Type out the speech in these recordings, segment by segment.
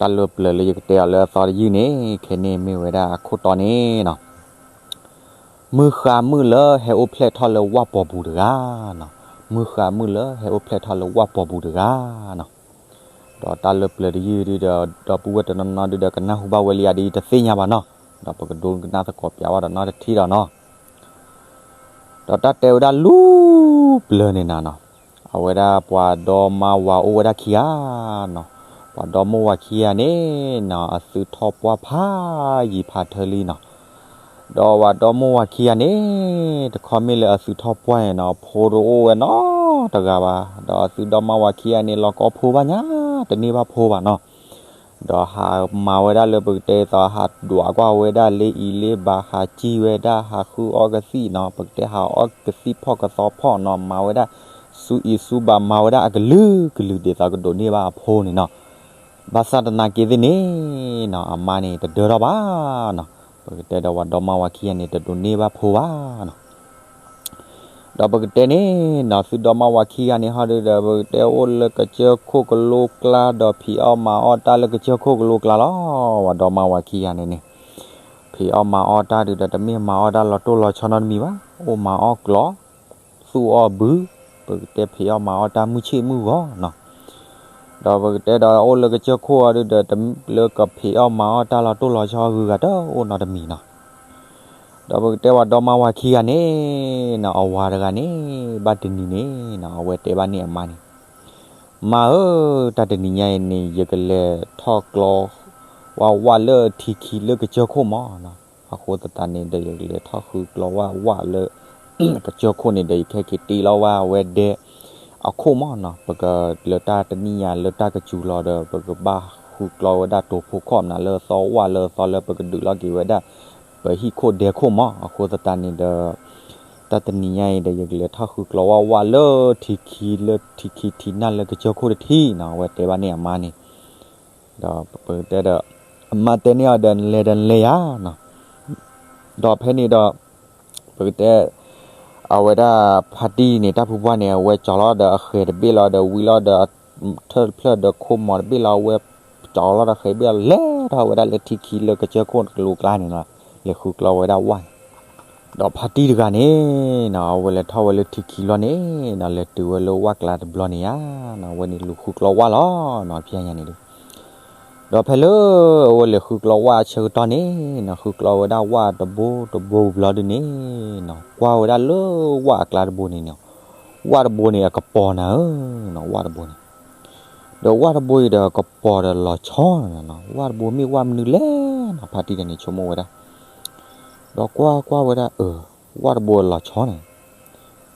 တၢ်လၢပျၢၤလၢယကတဲအီၤလၢအသီတယုၢ်န့ၣ် ခဲန့ၣ်မ့ၢ်ဝဲဒၣ်အခိၣ်တီန့ၣ်နီၤ, မုၢ်ဃါမုၣ်လၢဟဲအိၣ်ဖျဲၣ်ထီၣ်လၢဝၣ်ပီၤပူၤတဂၤနီၤ, မုၢ်ဃါမုၣ်လၢဟဲအိၣ်ဖျဲၣ်ထီၣ်လၢဝၣ်ပီၤပူၤတဂၤနီၤ. ဒီးတၢ်လၢပျၢၤတယုၢ်ဒုဒီး ဒီပုၢ်ဝဲၢ်တနီၤနီၤဒုဒီး ကနၢ်ဟူဘၣ်ဝဲလံယၤဒ်ယတသ့ၣ်ညါဘၣ်နီၤ, ဒီးပကဒိကနၣ်သကိးပၠးဝဲဒီးနီတထံၣ်ဒီးနီၤ. ဒီးတၢ်တဲဝဲဒၣ်လူပျၢၤန့ၣ်နၤနီၤ, အဝဲဒၣ်ပှၤဒီမါဝၤအိၣ်ဝဲဒၣ်ခံဂၤနီၤ, ပှၤဒီမိၢ်ဝၤခံဂၤန့ၣ်နီၤ အသုထီၣ်ပှၢ်ဖးယံၤဖးထၢလံနီၤ. ဒီးပှၤဒီမိၢ်ဝၤခံဂၤန့ၣ် တခီမ့ၢ်လၢအသုထီၣ်ပှၢ်န့ၣ်နီၤ ဖိတအိၣ်ဝဲနီတဂၤဘၣ်, ဒီးအသုဒီမါဝၤခံဂၤန့ၣ် လီၤကီဖိဘၣ်ညါ တန့ၢ်ဘၣ်ဖိဘၣ်နီၤ. ဒီးဟးမၤဝဲဒၣ်လၢပကတဲသိး ဟးဒွးကွၢ်ဝဲဒၣ်လၢအံၤလၢဘၣ် ဟးစံၣ်ဝဲဒၣ် ဟးဃုအီၣ်ကသံၣ်နီၤ, ပကတဲဟးအီၣ်ကသံၣ်ဖှီၣ်ကသီဖှီၣ်နီၤ, မၤဝဲဒၣ်ဆူအံၤဆူဘၣ် မၤဝဲဒၣ်အကလုာ်ကလုာ်ဒ်သိးကဒိးန့ၢ်ဘၣ်အဖိန့ၣ်နီၤ. ဘၣ်ဆၣ်သနာ်က့သ့ၣ်န့ၣ်နီၤ အမါန့ၣ်တဒၢထီၣ်ဘၣ်နီၤ, ပကတဲဒီးပှၤဒီမါဝၤခံဂၤန့ၣ် တဒိးန့ၢ်ဘၣ်ဖိဘၣ်နီၤ. ဒီးပကတဲန့ၣ်နီၤ သုဒီမါဝၤခံဂၤန့ၣ်ဟီဒုဒီး ပကတဲအိၣ်လၢကစၢၢ်ခိၣ်ကလိကျါဒီး ဖံးအီၣ်မၤအီၣ်တၢ်လၢကစၢၢ်ခိၣ်ကလိကျါလီၤ. ပှၤဒီမါဝၤခံဂၤန့ၣ်န့ၣ် ဖံးအီၣ်မၤအီၣ်တၢ်ဒုဒီး တမ့ၢ်မၤအီၣ်တၢ်လီၤတိၢ်လီၤဆီနီတမံၤဘၣ်, အိၣ်မၤအီၣ်ကျီ သူၣ်အီၣ်ဘု, ပကတဲဖံးအီၣ်မၤအီၣ်တၢ်မုၢ်ဆ့ၣ်မုၢ်ဂီၤနီၤ. ဒီးပကတဲဒီးအိၣ်လၢကစၢၢ်ခိၣ်အီၤဒုဒီး လၢကဖံးအီၣ်မၤအီၣ်တၢ်လီၤတိၢ်လီၤဆီအဂုၤအဂၤတအိၣ်နီတမံၤနီၤ. ဒီးပကတဲပှၤဒီမါဝၤခံဂၤန့ၣ်နီၤ အဝၤတဂၤန့ၣ် ဘၣ်တနံၤန့ၣ်နီၤ အဝဲတဲဘၣ်န့ၢ်အမါန့ၣ်, မါဧၢ, တၢ်တနံၤညါအံၤန့ၣ် ယကလဲၤထီၣ်ကျီဝၣ်ဝၣ်လၢထံခံလၢကစၢၢ်ခိၣ်မးနီၤ. အဃိသတးန့ၣ်ဒီး ယကလဲၤထီၣ်ဃုကျီဝၣ်ဝၣ်လၢ ကစၢၢ်ခိၣ်န့ၣ်ဒီး ယကဟဲက့ၤတ့လီၤဝဲဒဲအခိၣ်မးနီၤ. ပကလၢတၢ်တနံၣ်ညါလၢတၢ်ကစူၤလီၤဒီး ပကဘၣ်ဃုကျီဝဲဒၣ်တိၤဖိခီၣ်မနုၤလၢအသီဝၣ်လၢအသီလၢပကဒုးလီၤက့ၤဝဲဒၣ် ပဟံၣ်ခိၣ်ဒဲခိၣ်မး. အဃိသတးန့ၣ်ဒီး တၢ်တနံၤညါအံၤဒီး ယကလဲၤထီၣ်ဃုကျီဝၣ်ဝၣ်လၢထံခံလၢထံခံထံနၢ်လၢကစၢၢ်ခိၣ်တထံၣ်နီၤ အဝဲတဲဘၣ်န့ၢ်အမါန့ၣ်. ဒီးပတဲဒီး အမါတဲန့ၢ်အီၤဒီး နလဲၤဒီးနလဲၤယၤနီၤ. ဒီးဖဲန့ၣ်ဒီး ပကတဲ အဝဲဒၣ်ဖါတံၢ်န့ၣ် တၢ်ဖုပှၢ်န့ၣ် အဝဲကၠီၤလီၤဒီးအဃဲၤတဘ့ၣ်လီၤဒီးဝံလီၤဒီး ထၢၣ်တဖျၢၣ်ဒီးခိၣ်မီၤတဘ့ၣ်လီၤ အဝဲကၠီၤလီၤဒီးဃဲၤဘ့ၣ်လီၤ လဲၤထီၣ်ဝဲဒၣ်လၢထံခံလၢကစၢၢ်ခိၣ်ကလိကျါန့ၣ်လီၤ. လဲၤဃုကျီဝဲဒၣ်ဝၣ်န့ၣ် ဒီးဖါတံၢ်တဂၤန့ၣ်နီၤ အဝဲလဲၤထီၣ်ဝဲလၢထံခံလီၤန့ၣ်နီၤ လဲၤတုၤဝဲလၢဝၣ်ကျါတဘျီန့ၣ်ဧါနီၤ အဝဲန့ၣ်လူၤဃုကျီဝၣ်လီၤနီၤ ဖဲညါန့ၣ်ဒီး ဒီးဖဲလၢ အဝဲလဲၤဃုကျီဝၣ်အဆၢကတီၢ်န့ၣ်နီၤ ဃုကျီဝဲဒၣ်ဝၣ်တဘိတဘိဘျီဒုန့ၣ်နီၤ ကွၢ်ဝဲဒၣ်လၢဝၣ်အကျါတဘိန့ၣ်နီၤ ဝၣ်တဘိန့ၣ် အကပီၤနၤဧၢနီၤ ဝၣ်တဘိန့ၣ် ဒီးဝၣ်တဘိအံၤဒီးကပီၤဒီးလီၤဆီနီၤ ဝၣ်တဘိမ့ၢ်ဝၣ်မနုၤလဲၣ်နီၤ ဖါတံၢ်တဂၤန့ၣ်ဆိကမိၣ်ဝဲဒၣ် ဒီးကွၢ်ကွၢ်ဝဲဒၣ် အၢ ဝၣ်တဘိလီၤဆီန့ၣ်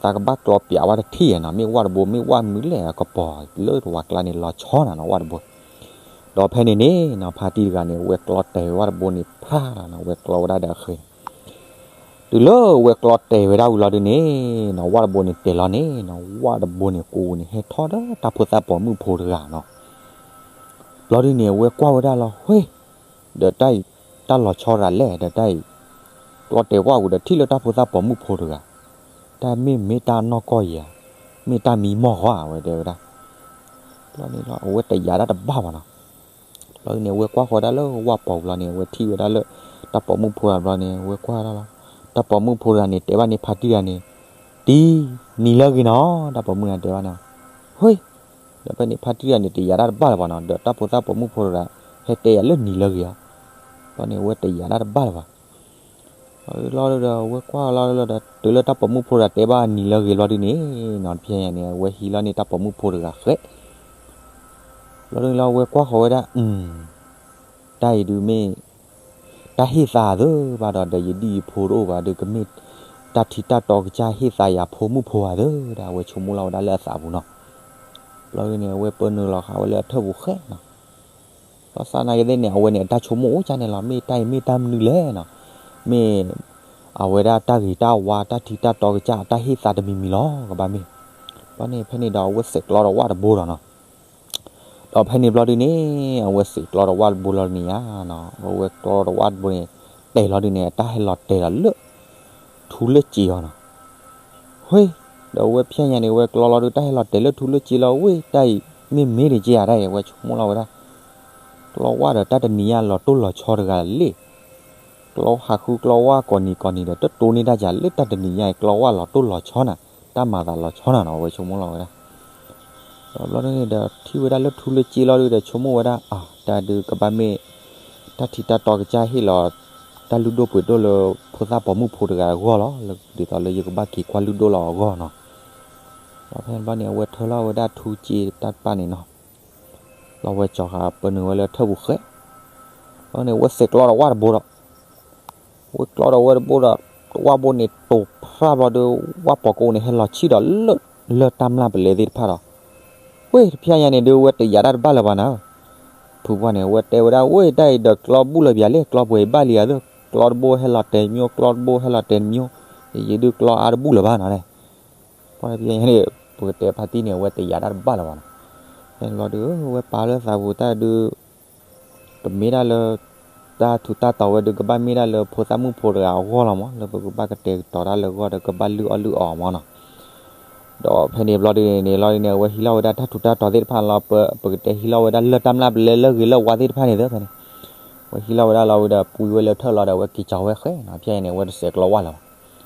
သးကဘၣ်ကျီပၠးဝဲတထံၣ်နီၤ မ့ၢ်ဝၣ်တဘိမ့ၢ်ဝၣ်မနုၤလဲၣ် အကပီၤလၢဝၣ်ကျါန့ၣ်လီၤဆီနၤနီၤ ဝၣ်တဘိ ဒီးဖဲန့ၣ်န့ၣ်နီၤ ဖါတံၢ်တဂၤန့ၣ် အဝဲကျီတဲာ်ဝၣ်တဘိန့ၣ် ဖျါလီၤနီၤ အဝဲကျီဝဲဒၣ်ဒီးအဃဲၤန့ၣ် တုၤလၢအဝဲကျီတဲာ်ဝဲဒၣ်ဝံၤလီၤဒုန့ၣ်နီၤ ဝၣ်တဘိန့ၣ်တဲာ်လီၤန့ၣ်နီၤ ဝၣ်တဘိန့ၣ်ကိးန့ၣ် ဟဲထီၣ်ဒီးတၢ်ဖိသၣ်ပိာ်မုၣ်ဖိတဂၤနီၤ ဘျီဒုန့ၣ် အဝဲကွၢ်ဝဲဒၣ်လီၤ ဟ့ၣ် ဒီးတၢ်အံၤ တၢ်လီၤဆီတဂၤလဲၣ် ဒီးတၢ်အံၤ ကျီတဲာ်ဝၣ်ဝံၤဒီးထံၣ်လၢတၢ်ဖိသၣ်ပိာ်မုၣ်ဖိတဂၤ တၢ်မ့ၢ်မ့ၢ်တၢ်နီၢ်ကီၢ်ဧါ မ့ၢ်တၢ်မံမီၢ်ဧါ အဝဲတဲဝဲဒၣ် ဘျီန့ၣ်လီၤ အဝဲတယာ်ဒၣ်တဘၣ်ဘၣ်နီၤ ဘျီန့ၣ် အဝဲကွၢ်ဃီဒၣ်လၢဝၣ်ပီၤဘျီန့ၣ် အဝဲထံၣ်ဝဲဒၣ်လၢ တၢ်ပိာ်မုၣ်ဖိတဂၤဘျီန့ၣ် အဝဲကွၢ်ဒၣ်လီၤ တၢ်ပိာ်မုၣ်ဖိတဂၤန့ၣ် တဲဘၣ်န့ၣ်ဖါတံၢ်တဂၤန့ၣ် တံၤ နံၤလၢဂ့ၤနီၤ တၢ်ပိာ်မုၣ်တဂၤတဲဘၣ်န့ၣ် ဟ့ၣ် ဒီးဖဲန့ၣ်ဖါတံၢ်တဂၤန့ၣ် တယာ်ဒၣ်တဘၣ်လၢၤဘၣ်နီၤ ဒီးတၢ်ဖိသၣ်ပိာ်မုၣ်ဖိတဂၤ ဟဲတဲယၤလၢနံၤလၢဂ့ၤဧါ ဘျီန့ၣ် အဝဲတယာ်ဒၣ်တဘၣ်လၢၤဘၣ် လီၤဒီး အဝဲကွၢ်လီၤဒီး တုၤလၢတၢ်ပိာ်မုၣ်ဖိတဂၤတဲဘၣ်နံၤလၢဂ့ၤဘျီဒုန့ၣ်နီၤ တဖဲညါန့ၣ် အဝဲဟံးလီၤန့ၣ်တၢ်ပိာ်မုၣ်ဖိတဂၤဃဲး ဘျီဒုန့ၣ်လီၤ အဝဲကွၢ်ဃီၤဝဲဒၣ် တၢ်အံၤဒုမ့ၢ် တၢ်ဟ့ၣ်သးသ့ဘၣ်ဒီး ဒီးယဒ်ယဖိတအိၣ်ဘၣ်ဒီး ကမ့ၢ်တၢ်ထံတၢ်တီကစၢ်ဟ့ၣ်သးယၤဖိမုၣ်ဖိဧါသ့ဒီး အဝဲဆိကမိၣ်လီၤဝဲဒၣ်လၢအသးပူၤနီၤ ဘျီဒုန့ၣ် အဝဲပၢနုာ်လီၤဃာ်ဝဲလၢအထၢၣ်ပူၤဃဲးနီၤ ဘၣ်ဆၣ်သနာ်က့သ့ၣ်န့ၣ် အဝဲန့ၣ် အတၢ်ဆိကမိၣ်အိၣ်ကၢ်န့ၣ်လီၤ မ့ၢ်တၢ်အံၤမ့ၢ်တၢ်မနုၤလဲၣ်နီၤ မ့ၢ် အဝဲဒၣ်တၢ်ဂ့ၤတၢ်ဝါ တၢ်ထံတၢ်တီကစၢ် တၢ်ဟ့ၣ်သးတမံၤမံၤလီၤ ကဘၣ်မ့ၢ် ဘျီန့ၣ် ဖဲန့ၣ်ဒီး အဝဲစဲးကျီဒီးဝၣ်တဘိဒီးနီၤ ဒီးဖဲန့ၣ်ဘျီဒုန့ၣ် အဝဲစဲးကျီဒီးဝၣ်တဘိလီၤန့ၣ်ဧါနီၤ အဝဲကျီဒီးဝၣ်တဘိန့ၣ် တဲာ်လီၤဒုန့ၣ် တၢ်ဟဲလီၤတဲာ်ဒီးလၢ ထူလၢစ့အီၤနီၤ ဟ့ၣ် ဒီးအဝဲဖဲညါန့ၣ် အဝဲကျီလီၤဒု တၢ်ဟဲလီၤတဲာ်လၢထူလၢစ့လီၤ ဝ့ၢ် တၢ်အံၤ မ့ၢ်မ့ၢ်တက့ဧါ တၢ်အံၤ အဝဲဆိကမိၣ်လီၤဝဲဒၣ် ကျီဝၣ်ဒီးတၢ်တနံၤညါလီၤတိၢ်လီၤဆီတဂၤလံ. ကျီဟးဃုကျီဝၣ်ကိးနံၤကိးနံၤဒီး တတိၢ်န့ၢ်တၢ်ကလဲၣ်, တၢ်တနံၤညါအံၤ ကျီဝၣ်လီၤတိၢ်လီၤဆီနၤ, တၢ်မၤသးလီၤဆီနၤနီၤ, အဝဲဆိကမိၣ်လီၤဝဲဒၣ်. ဒီးဘျီဒ်န့ၣ်ဒီး ထံၣ်ဝဲဒၣ်လၢထူလၢစ့လီၤဒုဒီး ဆိကမိၣ်ဝဲဒၣ် အ တၢ်ဒုးကဘၣ်မ့ၢ် တၢ်ထံတၢ်တီကစၢ်ဟ့ၣ်လီၤ တၢ်လုၢ်ဒိၣ်ပှ့ၤဒိၣ်လၢ ဖိသၣ်ပိာ်မုၣ်ဖိတဂၤအဂီၢ်လီၤ, လၢဒ်သိးလၢယကဘၣ်က့ၤကွၢ်လုၢ်ဒိၣ်လီၤအဂီၢ်နီၤ. ဒီးဖဲန့ၣ်ဘျီန့ၣ် အဝဲထၢလီၤဝဲဒၣ်ထူစ့တၢ်တဖၣ်န့ၣ်နီၤ, လီၤဝဲကၠီၤဃာ်ပနုာ်ဝဲလၢထၢၣ်ပူၤဃဲ, ဘျီန့ၣ် အဝဲစဲးကျီဒီးဝၣ်တဘိဒီး ဝဲကျီဒီးဝဲတဘိဒီး ဝၣ်ဘိန့ၣ်တိာ်ဖျါဘျီဒီး ဝၣ်ပိာ်ကိးန့ၣ် ဟဲလီၤဆံၣ်ဒီးလၢ လၢတၢ်မျၢ်ပလဲသ့ၣ်တဖၣ်ဒီး ဝ့ၢ်တဖျဲညါန့ၣ်ဒုး ဝဲတယာ်တၢ်တဘၣ်လၢၤဘၣ်နၤ. ဖုပှၢ်န့ၣ် အဝဲတဲဝဲဒၣ် ဝ့ၢ်တၢ်အံၤဒီးကျီဘူၣ်လၢၤဘၣ်လဲၣ်, ကျီပှဲၤဘၣ်လံဧါသၢ, ကျီတဘိဟဲလီၤတဲာ်တမံၤ, ကျီတဘိဟဲလီၤတဲာ်တမံၤ, ယဒုးကျီအါတဘူၣ်လၢၤဘၣ်နီၤလဲၣ်. ပှၢ်တဖျဲညါန့ၣ် ပကတဲဖါတံၢ်န့ၣ် အဝဲတယာ်တၢ်တဘၣ်လၢၤဘၣ်နီၤ. ဖဲန့ၣ်ဘျီဒုး ဝဲပာ်လၢသးပူၤတၢ်ဒုး ကမ့ၢ်ဒၣ်လၢ တၢ်ထူးတၢ်တီၤဝဲဒုး ကဘၣ်မ့ၢ်ဒၣ်လၢဖိသၣ်မုၣ်ဖိတဂၤအဂီၢ်လီၤမး, လၢပကဘၣ်ကတဲာ်ကတီၤတၢ်လၢဂီၢ်ဒီး ကဘၣ်လုၢ်အီၣ်လုၢ်အီမးနီၤ. ဒီးဖဲန့ၣ်ဘျီဒုးန့ၣ်လီၤန့ၣ် အဝဲဟံးလီၤဝဲဒၣ်တၢ်ထူးတၢ်တီၤသ့ၣ်တဖၣ်လီၤ, ပကတဲဟံးလီၤဝဲဒၣ်လၢၢ်တၢ်မျၢ်ပလဲလၢဂ့ၤလၢဝါသ့ၣ်တဖၣ်န့ၣ်သၢဖဲန့ၣ်, အဝဲဟံးလီၤဝဲဒၣ်လီၤဝဲဒီး ပှံဝဲလၢထၢၣ်လီၤဒီး အဝဲက့ၤကၠီၤဝဲဃဲနီၤ. ဖဲန့ၣ် အဝဲတစဲးကျီဝၣ်လၢၤဘၣ်,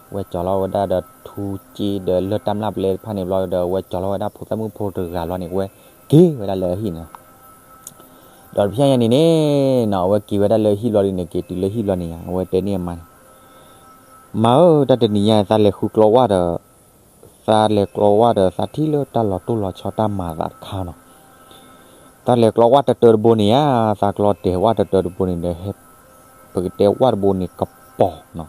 အဝဲကၠီၤလီၤဝဲဒၣ်ဒီးထူစ့ဒီးလၢၢ်တၢ်မျၢ်ပလဲတဖၣ်န့ၣ်ဘျီဒီး အဝဲကၠီၤလီၤဝဲဒၣ်ဖိသၣ်မုၣ်ဖိတဂၤဘျီန့ၣ် အဝဲက့ၤဝဲဒၣ်လၢအဟံၣ်န့ၣ်လီၤ. ဒီးတဖျဲညါန့ၣ်န့ၣ်နီၤ အဝဲက့ၤဝဲဒၣ်လၢဟံၣ်ဘျီဒုးန့ၣ် က့ၤတုၤလၢဟံၣ်ဘျီန့ၣ်ယါ အဝဲတဲန့ၢ်အမါန့ၣ်, မါဧၢ, တၢ်တနံၤညါသးလဲၤဃုကျီဝၣ်ဒီး သးလဲၤကျီဝၣ်ဒီး သးထံၣ်လၢတၢ်လီၤတိၢ်လီၤဆီတၢ်မၤသးတခါနီၤ. သးလဲၤကျီဝၣ်တတၢတဘိန့ၣ်ဧါ, သးကျီတဲာ်ဝၣ်တတၢတဘိန့ၣ်ဒီး ဟဲ ပကတဲဝၣ်တဘိန့ၣ်ကပီၤနီၤ,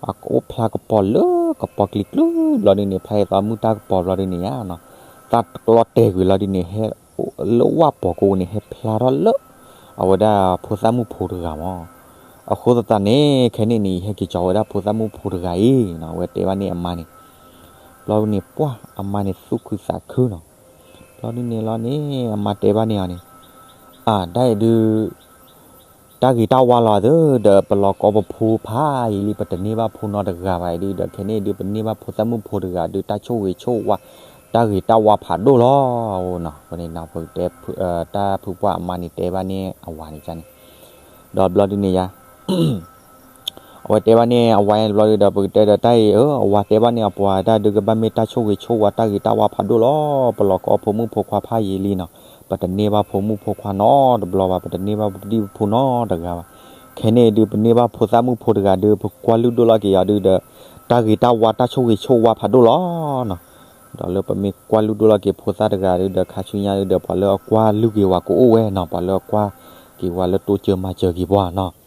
အကအိၣ်ဖျါကပီၤလၢကပီၤကျံၤကျူဘျီဒုးန့ၣ် ဖဲအသီမုၢ်တၢ်ကပီၤဘျီဒုးန့ၣ်ဧါနီၤ, သးကျီတဲာ်ကွံာ်လီၤဒုးန့ၣ် ဟဲလၢဝၣ်ပိာ်ကိးန့ၣ် ဟဲဖျါထီၣ်လၢ အဝဲဒၣ်ဖိသၣ်မုၣ်ဖိတဂၤမး. အဃိသတးန့ၣ် ခဲန့ၣ်န့ၣ် ယဟဲက့ၤကၠီၤဝဲဒၣ်ဖိသၣ်မုၣ်ဖိတဂၤအံၤနီၤ, အဝဲတဲဘၣ်န့ၢ်အမါန့ၣ်. ဘျီဒုးန့ၣ် ပှၢ်အမါန့ၣ် သူၣ်ခုသးခုနီၤ. ဘျီဒုးန့ၣ်လီၤန့ၣ် အမါတဲဘၣ်န့ၢ်အီၤန့ၣ်, အ တၢ်အံၤဒုး တၢ်ဂ့ၤတၢ်ဝါလီၤသၢ, ဒီးပလီၤကီပဖိဖးယံာ်လံ ပတန့ၢ်ဘၣ်ဖိနီတဂၤဘၣ်အံၤဒုး, ဒီးခဲန့ၣ်ဒုး ပန့ၢ်ဘၣ်ဖိသၣ်မုၣ်ဖိတဂၤဒုး တၢ်ဆိၣ်ဂ့ၤဆိၣ်ဝါ တၢ်ဂ့ၤတၢ်ဝါဖးဒိၣ်လီၤ. အဃိန့ၣ် ပကတဲ တၢ်ဖုပှၢ်အမါန့ၣ်တဲဘၣ်န့ၢ်အဝၤန့ၣ်န့ၣ်, ဒီးဘျီဒုးန့ၣ်ယါ အဝဲတဲဘၣ်န့ၢ်အဝၤဘျီဒုးဒီး ပကတဲဒီးတၢ်အံၤဧၢ, အဝၤတဲဘၣ်န့ၢ်အပှၤ တၢ်ဒုးကဘၣ်မ့ၢ်တၢ်ဆိၣ်ဂ့ၤဆိၣ်ဝါ တၢ်ဂ့ၤတၢ်ဝါဖးဒိၣ်လီၤ. ပလီၤကီဖိမုၣ်ဖိခွါဖးယံာ်လံနီၤ, ပတန့ၢ်ဘၣ်ဖိမုၣ်ဖိခွါနီတဘျီဘၣ်, ပတန့ၢ်ဘၣ်ပဒံၣ်ပဖိနီတဂၤဘၣ်. ခဲန့ၣ်ဒုး ပန့ၢ်ဘၣ်ဖိသၣ်မုၣ်ဖိတဂၤဒုး ပကွၢ်လုၢ်ဒိၣ်လီၤက့ၤအီၤဒုးဒီး တၢ်ဂ့ၤတၢ်ဝါတၢ်ဆိၣ်ဂ့ၤဆိၣ်ဝါဖးဒိၣ်လီၤနီၤ. ဒီးလၢပမ့ၢ်ကွၢ်လုၢ်ဒိၣ်လီၤက့ၤဖိသၣ်တဂၤဒုးဒီး ခါဆူညါဒုးဒီး ပှၤလၢအကွၢ်လုၢ်က့ၤဝဲကအိၣ်ဝဲနီၤ, ပှၤလၢအကွၢ်က့ၤဝဲလၢတိစၢၤမၤစၢၤက့ၤပှၤနီၤ.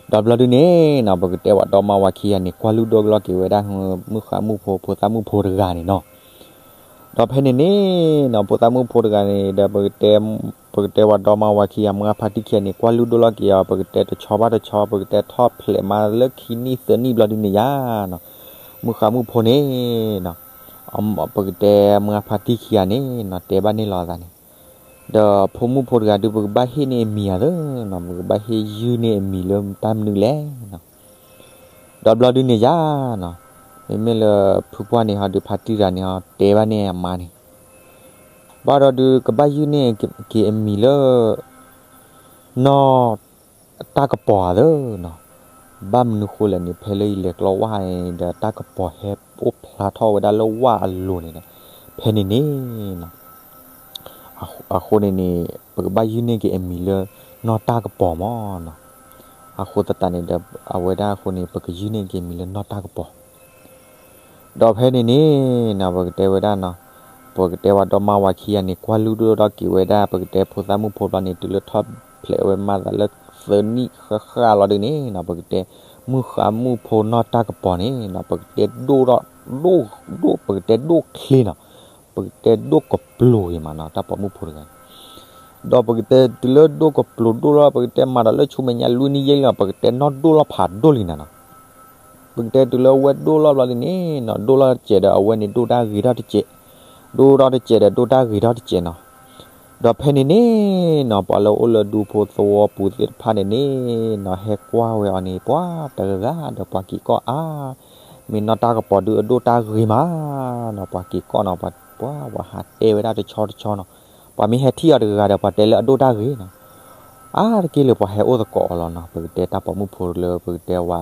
ဒီးဘျီဒုးန့ၣ်နီၤ ပကတဲဝဲဒီမါဝၤခံဂၤန့ၣ် ကွၢ်လုၢ်ဒိၣ်လီၤက့ၤဝဲဒၣ် မုၣ်ဃါမုၣ်ဖိ ဖိသၣ်မုၣ်ဖိတဂၤန့ၣ်နီၤ. ဒီးဖဲန့ၣ်န့ၣ်နီၤ ဖိသၣ်မုၣ်ဖိတဂၤန့ၣ်ဒီး ပကတဲဝဲဒီမါဝၤခံဂၤ မုၢ်ဂၤဖါတံၢ်ခံဂၤန့ၣ် ကွၢ်လုၢ်ဒိၣ်လီၤက့ၤအီၤ ပကတဲတဆီဘၣ်တဆီ ပကတဲထီၣ်ဖျဲးမးလၢခံနံၣ်သၢနံၣ်ဘျီဒုးန့ၣ်ယါနီၤ, မုၣ်ဃါမုၣ်ဖိန့ၣ်နီၤ ပကတဲမုၢ်ဂၤဖါတံၢ်ခံဂၤန့ၣ်နီၤ တဲဘၣ်န့ၢ်လီၤအသးန့ၣ်, ဒီးဖိမုၣ်ဖိတဂၤဒုး ပကဘၣ်ဟ့ၣ်န့ၢ်အမံၤအသၢနီၤ, ပကဘၣ်ဟ့ၣ်ယုၢ်န့ၢ်အမံၤလၢတၢ်မနုၤလဲၣ်နီၤ. ဒီးဘျီဒုးန့ၣ်ယါနီၤ မ့မ့ၢ်လၢဖုပှၢ်န့ၣ်ဟီဒုး ဖါတံၢ်တဂၤန့ၣ်ဟီ တဲဘၣ်န့ၢ်အမါန့ၣ်, ဘၣ်ဒီးဒုး ကဘၣ်ယုၢ်န့ၢ်က့ၤအမံၤလၢ နီၢ်တၢ်ကပီၤဧါသၢနီၤ. ဘၣ်မနုၤဃိလဲၣ်န့ၣ် ဖဲလၢယလဲၤကျီဝၣ်န့ၣ်ဒီး တၢ်ကပီၤဟဲအိၣ်ဖျါထီၣ်ဝဲဒၣ်လၢဝၣ်အလိၤန့ၣ်ဒီး ဖဲန့ၣ်န့ၣ်နီၤ အဃိန့ၣ်န့ၣ် ပကဘၣ်ယုၢ်န့ၢ်က့ၤအမံၤလၢ နီၢ်တၢ်ကပီၤမးနီၤ. အဃိသတးန့ၣ်ဒီး အဝဲဒၣ်အဃိန့ၣ် ပကယုၢ်န့ၢ်က့ၤအမံၤလၢနီၢ်တၢ်ကပီၤ ဒီးဖဲန့ၣ်န့ၣ်နီၤ ပကတဲဝဲဒၣ်နီၤ ပကတဲဝဲဒီမါဝၤခံဂၤန့ၣ် ကွၢ်လုၢ်ဒိၣ်ထီၣ်က့ၤဝဲဒၣ် ပကတဲဖိသၣ်မုၣ်ဖိဘျီန့ၣ် တုၤလၢထီၣ်ဖျဲးဝဲမးသးလၢသၢနံၣ်ဃၣ်ဃၣ်လီၤဒုးန့ၣ်နီၤ ပကတဲ မုၣ်ဃါမုၣ်ဖိနီၢ်တၢ်ကပီၤန့ၣ်နီၤ ပကတဲဒိၣ်ထီၣ် ဒိၣ် ပကတဲဒိၣ်ချ့နီၤ ပကတဲဒိၣ်ကပျိၤဂ့ၤမးနီၤ တၢ်ပိာ်မုၣ်ဖိတဂၤန့ၣ် ဒီးပကတဲတုၤလၢဒိၣ်ကပျိၤဒိၣ်လီၤ ပကတဲမၤဒီးလၢဆူမဲာ်ညါလွံၢ်နံၣ်ယဲၢ်လီၤ ပကတဲနီၢ်ဒိၣ်လီၤဖးဒိၣ်လံနၤနီၤ ပကတဲတုၤလၢအဝဲဒိၣ်လီၤဘျီဒုးန့ၣ်နီၤ ဒိၣ်လီၤတစဲးဒီး အဝဲန့ၣ်ဒိၣ်တၢ်ဂ့ၤထီၣ်တစဲး ဒိၣ်ထီၣ်တစဲးဒီး ဒိၣ်တၢ်ဂ့ၤထီၣ်တစဲးနီၤ ဒီးဖဲန့ၣ်န့ၣ်နီၤ ပှၤလၢအိၣ်လၢဒူဖိသဝီပူၤသ့ၣ်တဖၣ်န့ၣ်န့ၣ်နီၤ ဟဲကွၢ်ဝဲအီၤန့ၣ် ပှၤတဂၤဂၤဒီးပှၤက့ၤကီၢ်အါ မ့ၢ်နီၢ်တၢ်ကပီၤဒုးအဒိၣ်တၢ်ဂ့ၤမးနီၤ ပှၤက့ၤကီၢ်နီၤ ပှၤ ပှၤဟးတဲဝဲဒၣ်တဆီတဆီနီၤ ပှၤမ့ၢ်ဟဲထံၣ်အီၤတဂၤဂၤဒီး ပှၤတဲလၢအဒိၣ်တၢ်ဂ့ၤနီၤ အါတက့ၢ်လၢပှၤဟဲအိၣ်သကိးအီၤလီၤနီၤ, ပကတဲတၢ်ပိာ်မုၣ်ဖိလၢပကတဲဝဲ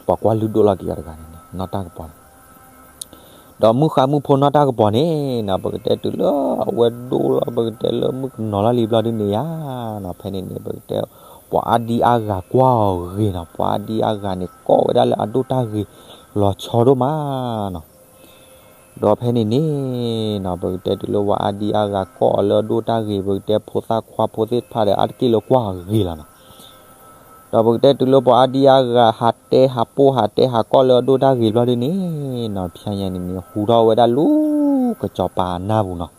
ပှၤကွၢ်လုၢ်ဒိၣ်လီၤက့ၤအီၤတဂၤန့ၣ်န့ၣ် နီၢ်တၢ်ကပီၤန့ၣ် ဒီးမုၣ်ဃါမုၣ်ဖိနီၢ်တၢ်ကပီၤန့ၣ်နီၤ ပကတဲတုၤလၢအဝဲဒိၣ်လီၤ ပကတဲလၢမုၣ်ကနီၤလီၤလံဘျီဒုန့ၣ်ယါနီၤ, ဖဲန့ၣ်န့ၣ် ပကတဲ ပှၤအါဒံအါဂၤကွၢ်အီၤဂ့ၤနီၤ, ပှၤအါဒံအါဂၤန့ၣ် ကိးဝဲဒၣ်လၢအဒိၣ်တၢ်ဂ့ၤ လီၤဆီဒိၣ်မးနီၤ. ဒီးဖဲန့ၣ်န့ၣ်နီၤ ပကတဲတုၤလၢပှၤအါဒံအါဂၤကိးအီၤလၢအဒိၣ်တၢ်ဂ့ၤ ပကတဲဖိသၣ်ခွါဖိသ့ၣ်တဖၣ်ဒီး အါတက့ၢ်လၢကွၢ်အီၤဂ့ၤလီၤနီၤ. ဒီးပကတဲတုၤလၢပှၤအါဒံအါဂၤ ဟးတဲဟးပိၢ်ဟးတဲဟးကိးလၢအဒိၣ်တၢ်ဂ့ၤဘျီဒုန့ၣ်နီၤ, ဖဲညါန့ၣ်န့ၣ် ဟူထီၣ်ဝဲဒၣ်လၢ ကစီၤပၤအနၢ်ပူၤနီၤ.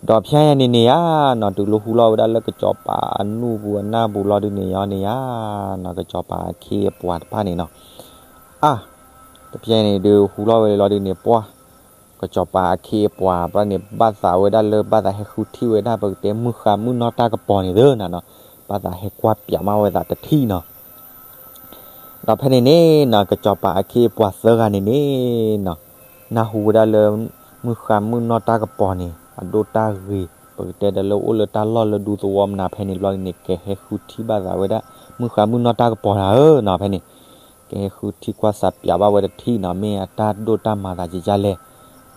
ဒီးဖဲညါန့ၣ်န့ၣ်ယါနီၤ တုၤလၢဟူထီၣ်ဝဲဒၣ်လၢကစီၤပၤအနၢ်ပူၤအနၢ်ပူၤလီၤဒုန့ၣ်ယါန့ၣ်ယါနီၤ ကစီၤပၤအခ့အပှၤတဖၣ်န့ၣ်နီၤ, အါ တဖဲညါန့ၣ်ဒုးဟူထီၣ်ဝဲလီၤဒုန့ၣ် ပှၤ ကစီၤပၤအခ့အပှၤတဖၣ်န့ၣ် ဘၣ်သးဝဲဒၣ်လၢ ဘၣ်သးဟဲဃုထံၣ်ဝဲဒၣ် ပကတဲမုၣ်ဃါမုၣ်နီၢ်တၢ်ကပီၤန့ၣ်သ့နီၤနီၤ, ဘၣ်သးဟဲကွၢ်ပၠးမးဝဲသးတထံၣ်နီၤ. ဒီးဖဲန့ၣ်န့ၣ်နီၤ ကစီၤပၤအခ့အပှၤသၢဂၤန့ၣ်န့ၣ်နီၤ နၢ်ဟူဝဲဒၣ်လၢ မုၣ်ဃါမုၣ်နီၢ်တၢ်ကပီၤန့ၣ် အဒိၣ်တၢ်ဂ့ၤ ပကတဲဒီးလၢအိၣ်လၢတၢ်လီၢ်လၢဒူသဝီမနုၤဖဲန့ၣ်ဘျီန့ၣ် ကဟဲဃုထံၣ်ဘၣ်သးဝဲဒၣ် မုၣ်ဃါမုၣ်နီၢ်တၢ်ကပီၤတဂၤဧၢနီၤ ဖဲန့ၣ် ကဟဲဃုထံၣ်ကွၢ်စးပၠးဘၣ်ဝဲတထံၣ်နီၤ မ့ၢ်အတၢ်ဒိၣ်တၢ်မၤသးကကလဲၣ်,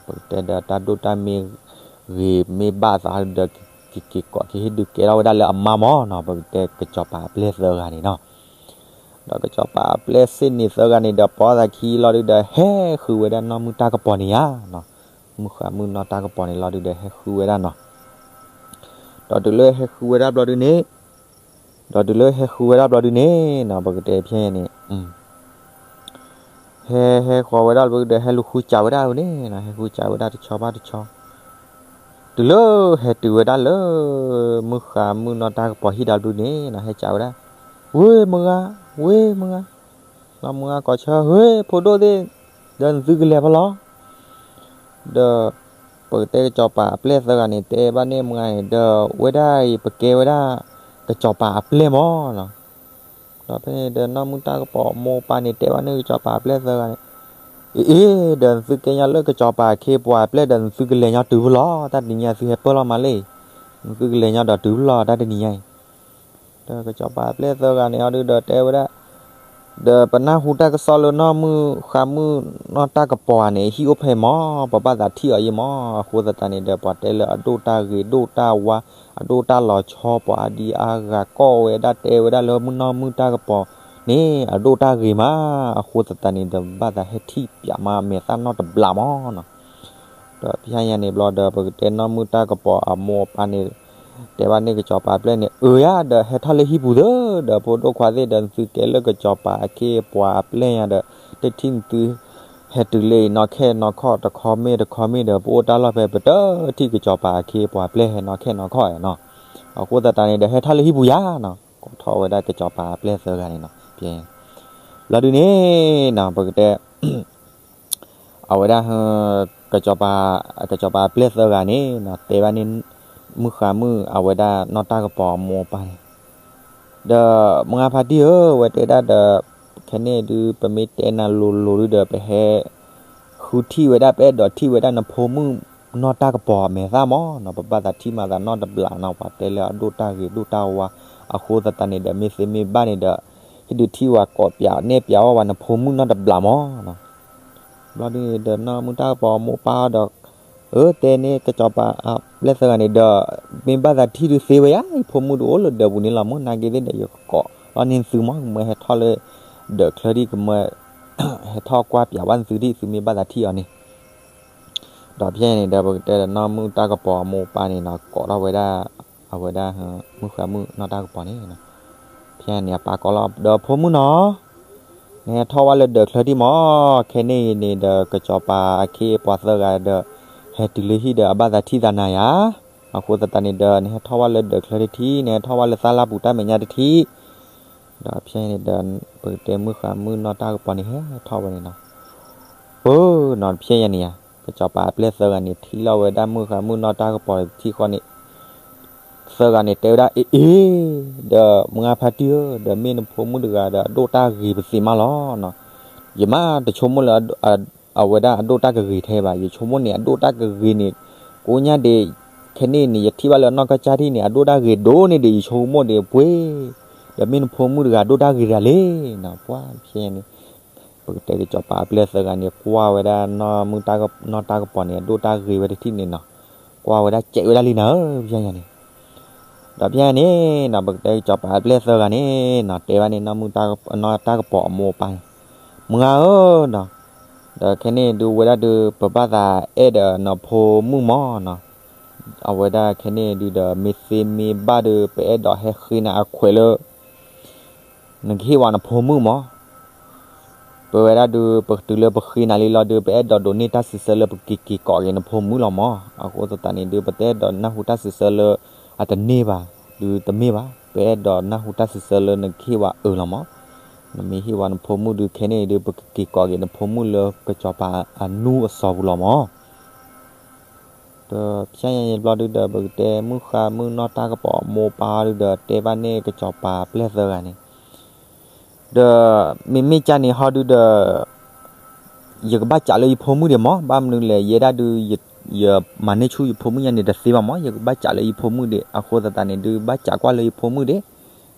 ပကတဲဒီးတၢ်ဒိၣ်တၢ်မ့ၢ်ဂ့ၤမ့ၢ်ဘၣ်သးဒီး ကက့ၤကိးက့ၤဟ့ၣ်ဒုးကဲထီၣ်ဝဲဒၣ်လၢအမါမၢ်နီၤ ပကတဲကစီၤပၤအပျဲၢ်သၢဂၤန့ၣ်နီၤ. ဒီးကစီၤပၤအပျဲၢ်သ့ၣ်န့ၣ်သၢဂၤန့ၣ်ဒီး ပိာ်သးခံလီၤဒုဒီး ဟဲဃုဝဲဒၣ်နီၢ်မုၣ်တၢ်ကပီၤန့ၣ်ယါနီၤ, မုၣ်ဃါမုၣ်နီၢ်တၢ်ကပီၤန့ၣ်လီၤဒုဒီး ဟဲဃုဝဲဒၣ်နီၤ. ဒီးတုၤလၢဟဲဃုဝဲဒၣ်ဘျီဒုန့ၣ် ဒီးတုၤလၢဟဲဃုဝဲဒၣ်ဘျီဒုန့ၣ်နီၤ ပကတဲဖဲန့ၣ် ဟဲဟဲဃီၤဝဲဒၣ်လၢပကဒီး ဟဲလူၤဃုစးဝဲဒၣ်န့ၣ်နီၤ, ဟဲဃုစးဝဲဒၣ်တဆီဘၣ်တဆီ, တုၤလၢဟဲတုၤဝဲဒၣ်လၢ မုၣ်ဃါမုၣ်နီၢ်တၢ်ကပီၤဟံၣ်ဒီးဘျီန့ၣ်နီၤ ဟဲစးဝဲဒၣ်, ဝ့ၢ်မုၢ်ဂၤ, ဝ့ၢ်မုၢ်ဂၤ, နီၢ်မုၢ်ဂၤကိးဆၢ, ဝ့ၢ်ဖိဒိၣ်သ့ၣ်, ဒီးနသုကလဲၤဖဲလဲၣ် ဒီး ပကတဲကစီၤပၤအပျဲၢ်သၢဂၤန့ၣ် တဲဘၣ်န့ၢ်မုၢ်ဂၤန့ၣ် ဒီးဝဲဒၣ်အံၤ ပကဲဝဲဒၣ် ကစီၤပၤအပျဲၢ်မၢ်နီၤ. ဒီးဖဲန့ၣ်ဒီးနီၢ်မုၣ်တၢ်ကပီၤအမိၢ်အပၢ်န့ၣ် တဲဘၣ်န့ၢ်ကစီၤပၤအပျဲၢ်သၢဂၤန့ၣ်, အ့ အ့ ဒီးနသုကဲညီလၢကစီၤပၤအခ့အပှၤအပျဲၢ်ဒီး နသုကလဲၤညီတုၤဖဲလဲၣ် တၢ်တနံၤညါသုဟဲပၢၢ်လီၤမးလံ, နသုကလဲၤညီဒီးတုၤဖဲလဲၣ်တၢ်တနံၤညါအံၤ ဒီးကစီၤပၤအပျဲၢ်သၢဂၤန့ၣ်အီၤဒုဒီးတဲဝဲဒၣ်, ဒီးပနၢ်ဟူတၢ်ကစီၣ်လၢနီၢ်မုၣ်ဃါမုၣ်နီၢ်တၢ်ကပီၤန့ၣ် ဟံၣ်အိၣ်ဖဲမၢ်, ပဘၣ်သးထံၣ်အီၤအံၤမၢ်. အဃိသတးန့ၣ်ဒီး ပှၤတဲလၢအဒိၣ်တၢ်ဂ့ၤဒိၣ်တၢ်ဝါ, အဒိၣ်တၢ်လီၤဆီ, ပှၤအါဒံအါဂၤကိးဝဲဒၣ်တဲဝဲဒၣ်လၢမုၣ်နီၢ်မုၣ်တၢ်ကပီၤန့ၣ် အဒိၣ်တၢ်ဂ့ၤမး. အဃိသတးန့ၣ်ဒီး ဘၣ်သးဟဲထံၣ်ပၠးမးအမဲာ်သၣ်နီတဘျီမၢ်နီၤ. ဒီးဖဲညါန့ၣ်ဘျီဒီး ပကတဲနီၢ်မုၣ်တၢ်ကပီၤအမိၢ်အပၢ်န့ၣ် တဲဘၣ်န့ၢ်ကစီၤပၤအပျဲၢ်န့ၣ်, အၢယါ ဒီးဟဲထီၣ်လၢဟံၣ်ပူၤသၢ, ဒီးဖိဒိၣ်ခွါသ့ၣ်ဒီး နသုကဲလၢကစီၤပၤအခ့အပှၤအပျဲၢ်ညါဒီး တထံၣ်နသု ဟဲတုၤလၢအံၤနီၢ်ခဲနီၢ်ခီၣ် တခီမ့ၢ်တခီမ့ၢ်ဒီး ပအိၣ်တၢ်လီၢ်ဖဲ ပတထံၣ်ကစီၤပၤအခ့အပှၤအပျဲၢ်ဟဲနီၢ်ခဲနီၢ်ခီၣ်နီၤ. အဃိသတးန့ၣ်ဒီး ဟဲထီၣ်လၢဟံၣ်ပူၤယါနီၤ. ကိးထီၣ်ဝဲဒၣ်ကစီၤပၤအပျဲၢ်သၢဂၤန့ၣ်နီၤ. ဘျီဒုန့ၣ်နီၤ ပကတဲ အဝဲဒၣ် ကစီၤပၤ ကစီၤပၤအပျဲၢ်သၢဂၤန့ၣ်နီၤ တဲဘၣ်န့ၣ် မုၣ်ဃါမုၣ် အဝဲဒၣ်နီၢ်တၢ်ကပီၤအမိၢ်အပၢ်န့ၣ် ဒီးမုၢ်ဂၤဖါတံၢ်ဧၢ, ဝဲတဲဒၣ်ဒီး ခဲန့ၣ်ဒုး ပမ့ၢ်တဲနၤလိၤလိၤဒုဒီး ပဟဲ ဃုထံၣ်ဝဲဒၣ် ပအဲၣ်ဒိးထံၣ်ဝဲဒၣ်နဖိမုၣ်နီၢ်တၢ်ကပီၤအမဲာ်သၣ်မၢ်နီၤ, ပဘၣ်သးထံၣ်မၤသးနီတဘျီနီၤ, ပှၤတဲလၢအဒိၣ်တၢ်ဂ့ၤဒိၣ်တၢ်ဝါ, အဃိသတးန့ၣ်ဒီး မ့ၢ်သ့မ့ၢ်ဘၣ်န့ၣ်ဒီး ဟ့ၣ်ဒုးထံၣ်ဝဲကိးပၠးနဲၣ်ပၠးအီၣ်ဝဲနဖိမုၣ်နီတဘျီမၢ်နီၤ. ဘျီဒုန့ၣ်ဒီး နီၢ်မုၢ်တၢ်ကပီၤအမိၢ်အပၢ်ဒီး အၢ တဲန့ၢ်ကစီၤပၤအပျဲၢ်သၢဂၤန့ၣ်ဒီး မ့ၢ်ဘၣ်သးထံၣ်ဒုးသ့ဝဲယါ, ယဖိမုၣ်ဒုးအိၣ်လၢဒၢးပူၤန့ၣ်လီၤ, မုၢ်နၤက့ၤသ့ၣ်ဒီး ယကကိးလီၤန့ၢ်သုမၢ်, ကမၢဟဲထီၣ်လၢ ဒၢးချၢဒံး ကမၢ ဟဲထီၣ်ကွၢ်ပၠးဘၣ်နသုဒံး, သုမ့ၢ်ဘၣ်သးထံၣ်အီၤန့ၣ် ဒီးဖဲန့ၣ်ဒီး ပကတဲဒီးနီၢ်မုၢ်တၢ်ကပီၤအမိၢ်အပၢ်န့ၣ်နီၤ ကိးထီၣ်ဝဲဒၣ် အဝဲဒၣ် မုၣ်ဃါမုၣ်နီၢ်တၢ်ကပီၤန့ၣ်, ဖဲန့ၣ်အပၢ်ကိးလီၤဒီး ဖိမုၣ်နီၤ, နဟဲထီၣ်ဝဲလၢဒၢးချၢဒံးမၢ်, ခဲန့ၣ်အံၤန့ၣ်ဒီး ကစီၤပၤအခ့အပှၤသၢဂၤဒီး ဟဲတုၤလၢဟံၣ်ဒီး အဘၣ်သးထံၣ်သးနၤယါ, အဃိသတးန့ၣ်ဒီး နဟဲထီၣ်ဝဲလၢဒၢးချၢတထံၣ်, နဟဲထီၣ်ဝဲလၢသးလၢပူၤတၢ်မဲာ်ညါတထံၣ် ဒီးဖဲန့ၣ်ဒီး ပကတဲမုၣ်ဃါမုၣ်နီၢ်တၢ်ကပီၤန့ၣ် ဟဲထီၣ်ဝဲန့ၣ်နီၤ, ပနီၤဖဲညါန့ၣ်ယါ, ကစီၤပၤအပျဲၢ်သၢဂၤန့ၣ် ထံၣ်လီၤဝဲဒၣ်မုၣ်ဃါမုၣ်နီၢ်တၢ်ကပီၤတထံၣ်ဃီန့ၣ် သၢဂၤန့ၣ် တဲဝဲဒၣ် အ့ အ့ ဒီးမုၢ်ဂၤဖါတံၢ်ဧၢ, ဒီးမ့ၢ်နဖိမုၣ်တဂၤဒီး အဒိၣ်တၢ်ဂ့ၤပသ့မးလီၤ. ယမါတဆိကမိၣ်လၢ အဝဲဒၣ်အဒိၣ်တၢ်ကဂ့ၤထဲဘၣ်, ယဆိကမိၣ်န့ၣ် အဒိၣ်တၢ်ကဂ့ၤန့ၣ် ကိးညါဒ့း ခဲန့ၣ်န့ၣ် ယထံၣ်ဘၣ်လၢနီၢ်ကစၢ်ထံၣ်န့ၣ် အဒိၣ်တၢ်ဂ့ၤဒိၣ်န့ၢ်ဒံး ယဆိကမိၣ်ဒံးပှ့ၤ, ဒီးမ့ၢ်နဖိမုၣ်တဂၤဒိၣ်တၢ်ဂ့ၤတဂၤလဲၣ်နီၤ. ပှၤဖဲန့ၣ် ပကတဲကစီၤပၤအပျဲၢ်သၢဂၤန့ၣ် ကွၢ်ဝဲဒၣ်နီၢ်မုၣ်တၢ်က, နီၢ်တၢ်ကပီၤန့ၣ် အဒိၣ်တၢ်ဂ့ၤဝဲတထံၣ်န့ၣ်နီၤ, ကွၢ်ဝဲဒၣ်စဲးဝဲဒၣ်လံနၤဧၢ ဖဲညါန့ၣ်. ဒီးဖဲညါန့ၣ်နီၤ ပကတဲကစီၤပၤအပျဲၢ်သၢဂၤန့ၣ်နီၤ တဲဘၣ်န့ၣ် နီၢ်မုၣ်တၢ်က, နီၢ်တၢ်ကပီၤအမိၢ်အပၢ်န့ၣ်, မုၢ်ဂၤဧၢနီၤ, ဒီးခဲန့ၣ်ဒုးဝဲဒၣ်ဒုး ပဘၣ်သးအဲၣ်ဒီးနဖိမုၣ်မၢ်နီၤ. အဝဲဒၣ်ခဲန့ၣ်ဒုးဒီး မ့ၢ်သ့မ့ၢ်ဘၣ်ဒုး ပအဲၣ်ဒိးဟဲဃ့နၤအခွဲးလၢ နကဟ့ၣ်ဝဲနဖိမုၣ်မၢ်. ပဝဲဒၣ်ဒုး ပတုၤလၢပဃ့နၤလံလီၤဒုး ပအဲၣ်ဒိးဒိးန့ၢ်တၢ်စံးဆၢလၢပက့ၤက့ၤကိးက့ၤနဖိမုၣ်လီၤမၢ်. အဃိသတးန့ၣ်ဒုး ပတအဲၣ်ဒိးနၢ်ဟူတၢ်စံးဆၢလၢအတန့ၢ်ဘၣ်, ဒုးတမ့ၢ်ဘၣ်. ပအဲၣ်ဒိးနၢ်ဟူတၢ်စံးဆၢလၢနကဟ့ၣ်ဝဲအၢလီၤမၢ်. နမ့ၢ်ဟ့ၣ်ဝဲနဖိမုၣ်ဒုး ခဲန့ၣ်ဒုး ပကက့ၤကိးက့ၤနဖိမုၣ်လၢကစီၤပၤအနူအစီၤပူၤလီၤမၢ်. ဒီးဖဲညါန့ၣ်ဘျီဒုးဒီး ပကတဲမုၣ်ဃါမုၣ်နီၢ်တၢ်ကပီၤအမိၢ်အပၢ်ဒုးဒီး တဲဘၣ်န့ၣ်ကစီၤပၤအပျဲၢ်သၢဂၤန့ၣ်, ဒီးမ့မ့ၢ်ကၢ်န့ၣ်ဟီဒုးဒီး ယကဘၣ်စံးလၢယဖိမုၣ်ဒံးမၢ်. ဘၣ်မနုၤလဲၣ် ယဲဒၣ်ဒုး ယမၤန့ၢ်ဆူၣ်ယဖိမုၣ်ညါန့ၣ်တသ့ဘၣ်မၢ်. ယကဘၣ်စံးလၢယဖိမုၣ်ဒံး. အဃိသတးန့ၣ်ဒုး ဘၣ်စံးကွၢ်လၢယဖိမုၣ်ဒံး.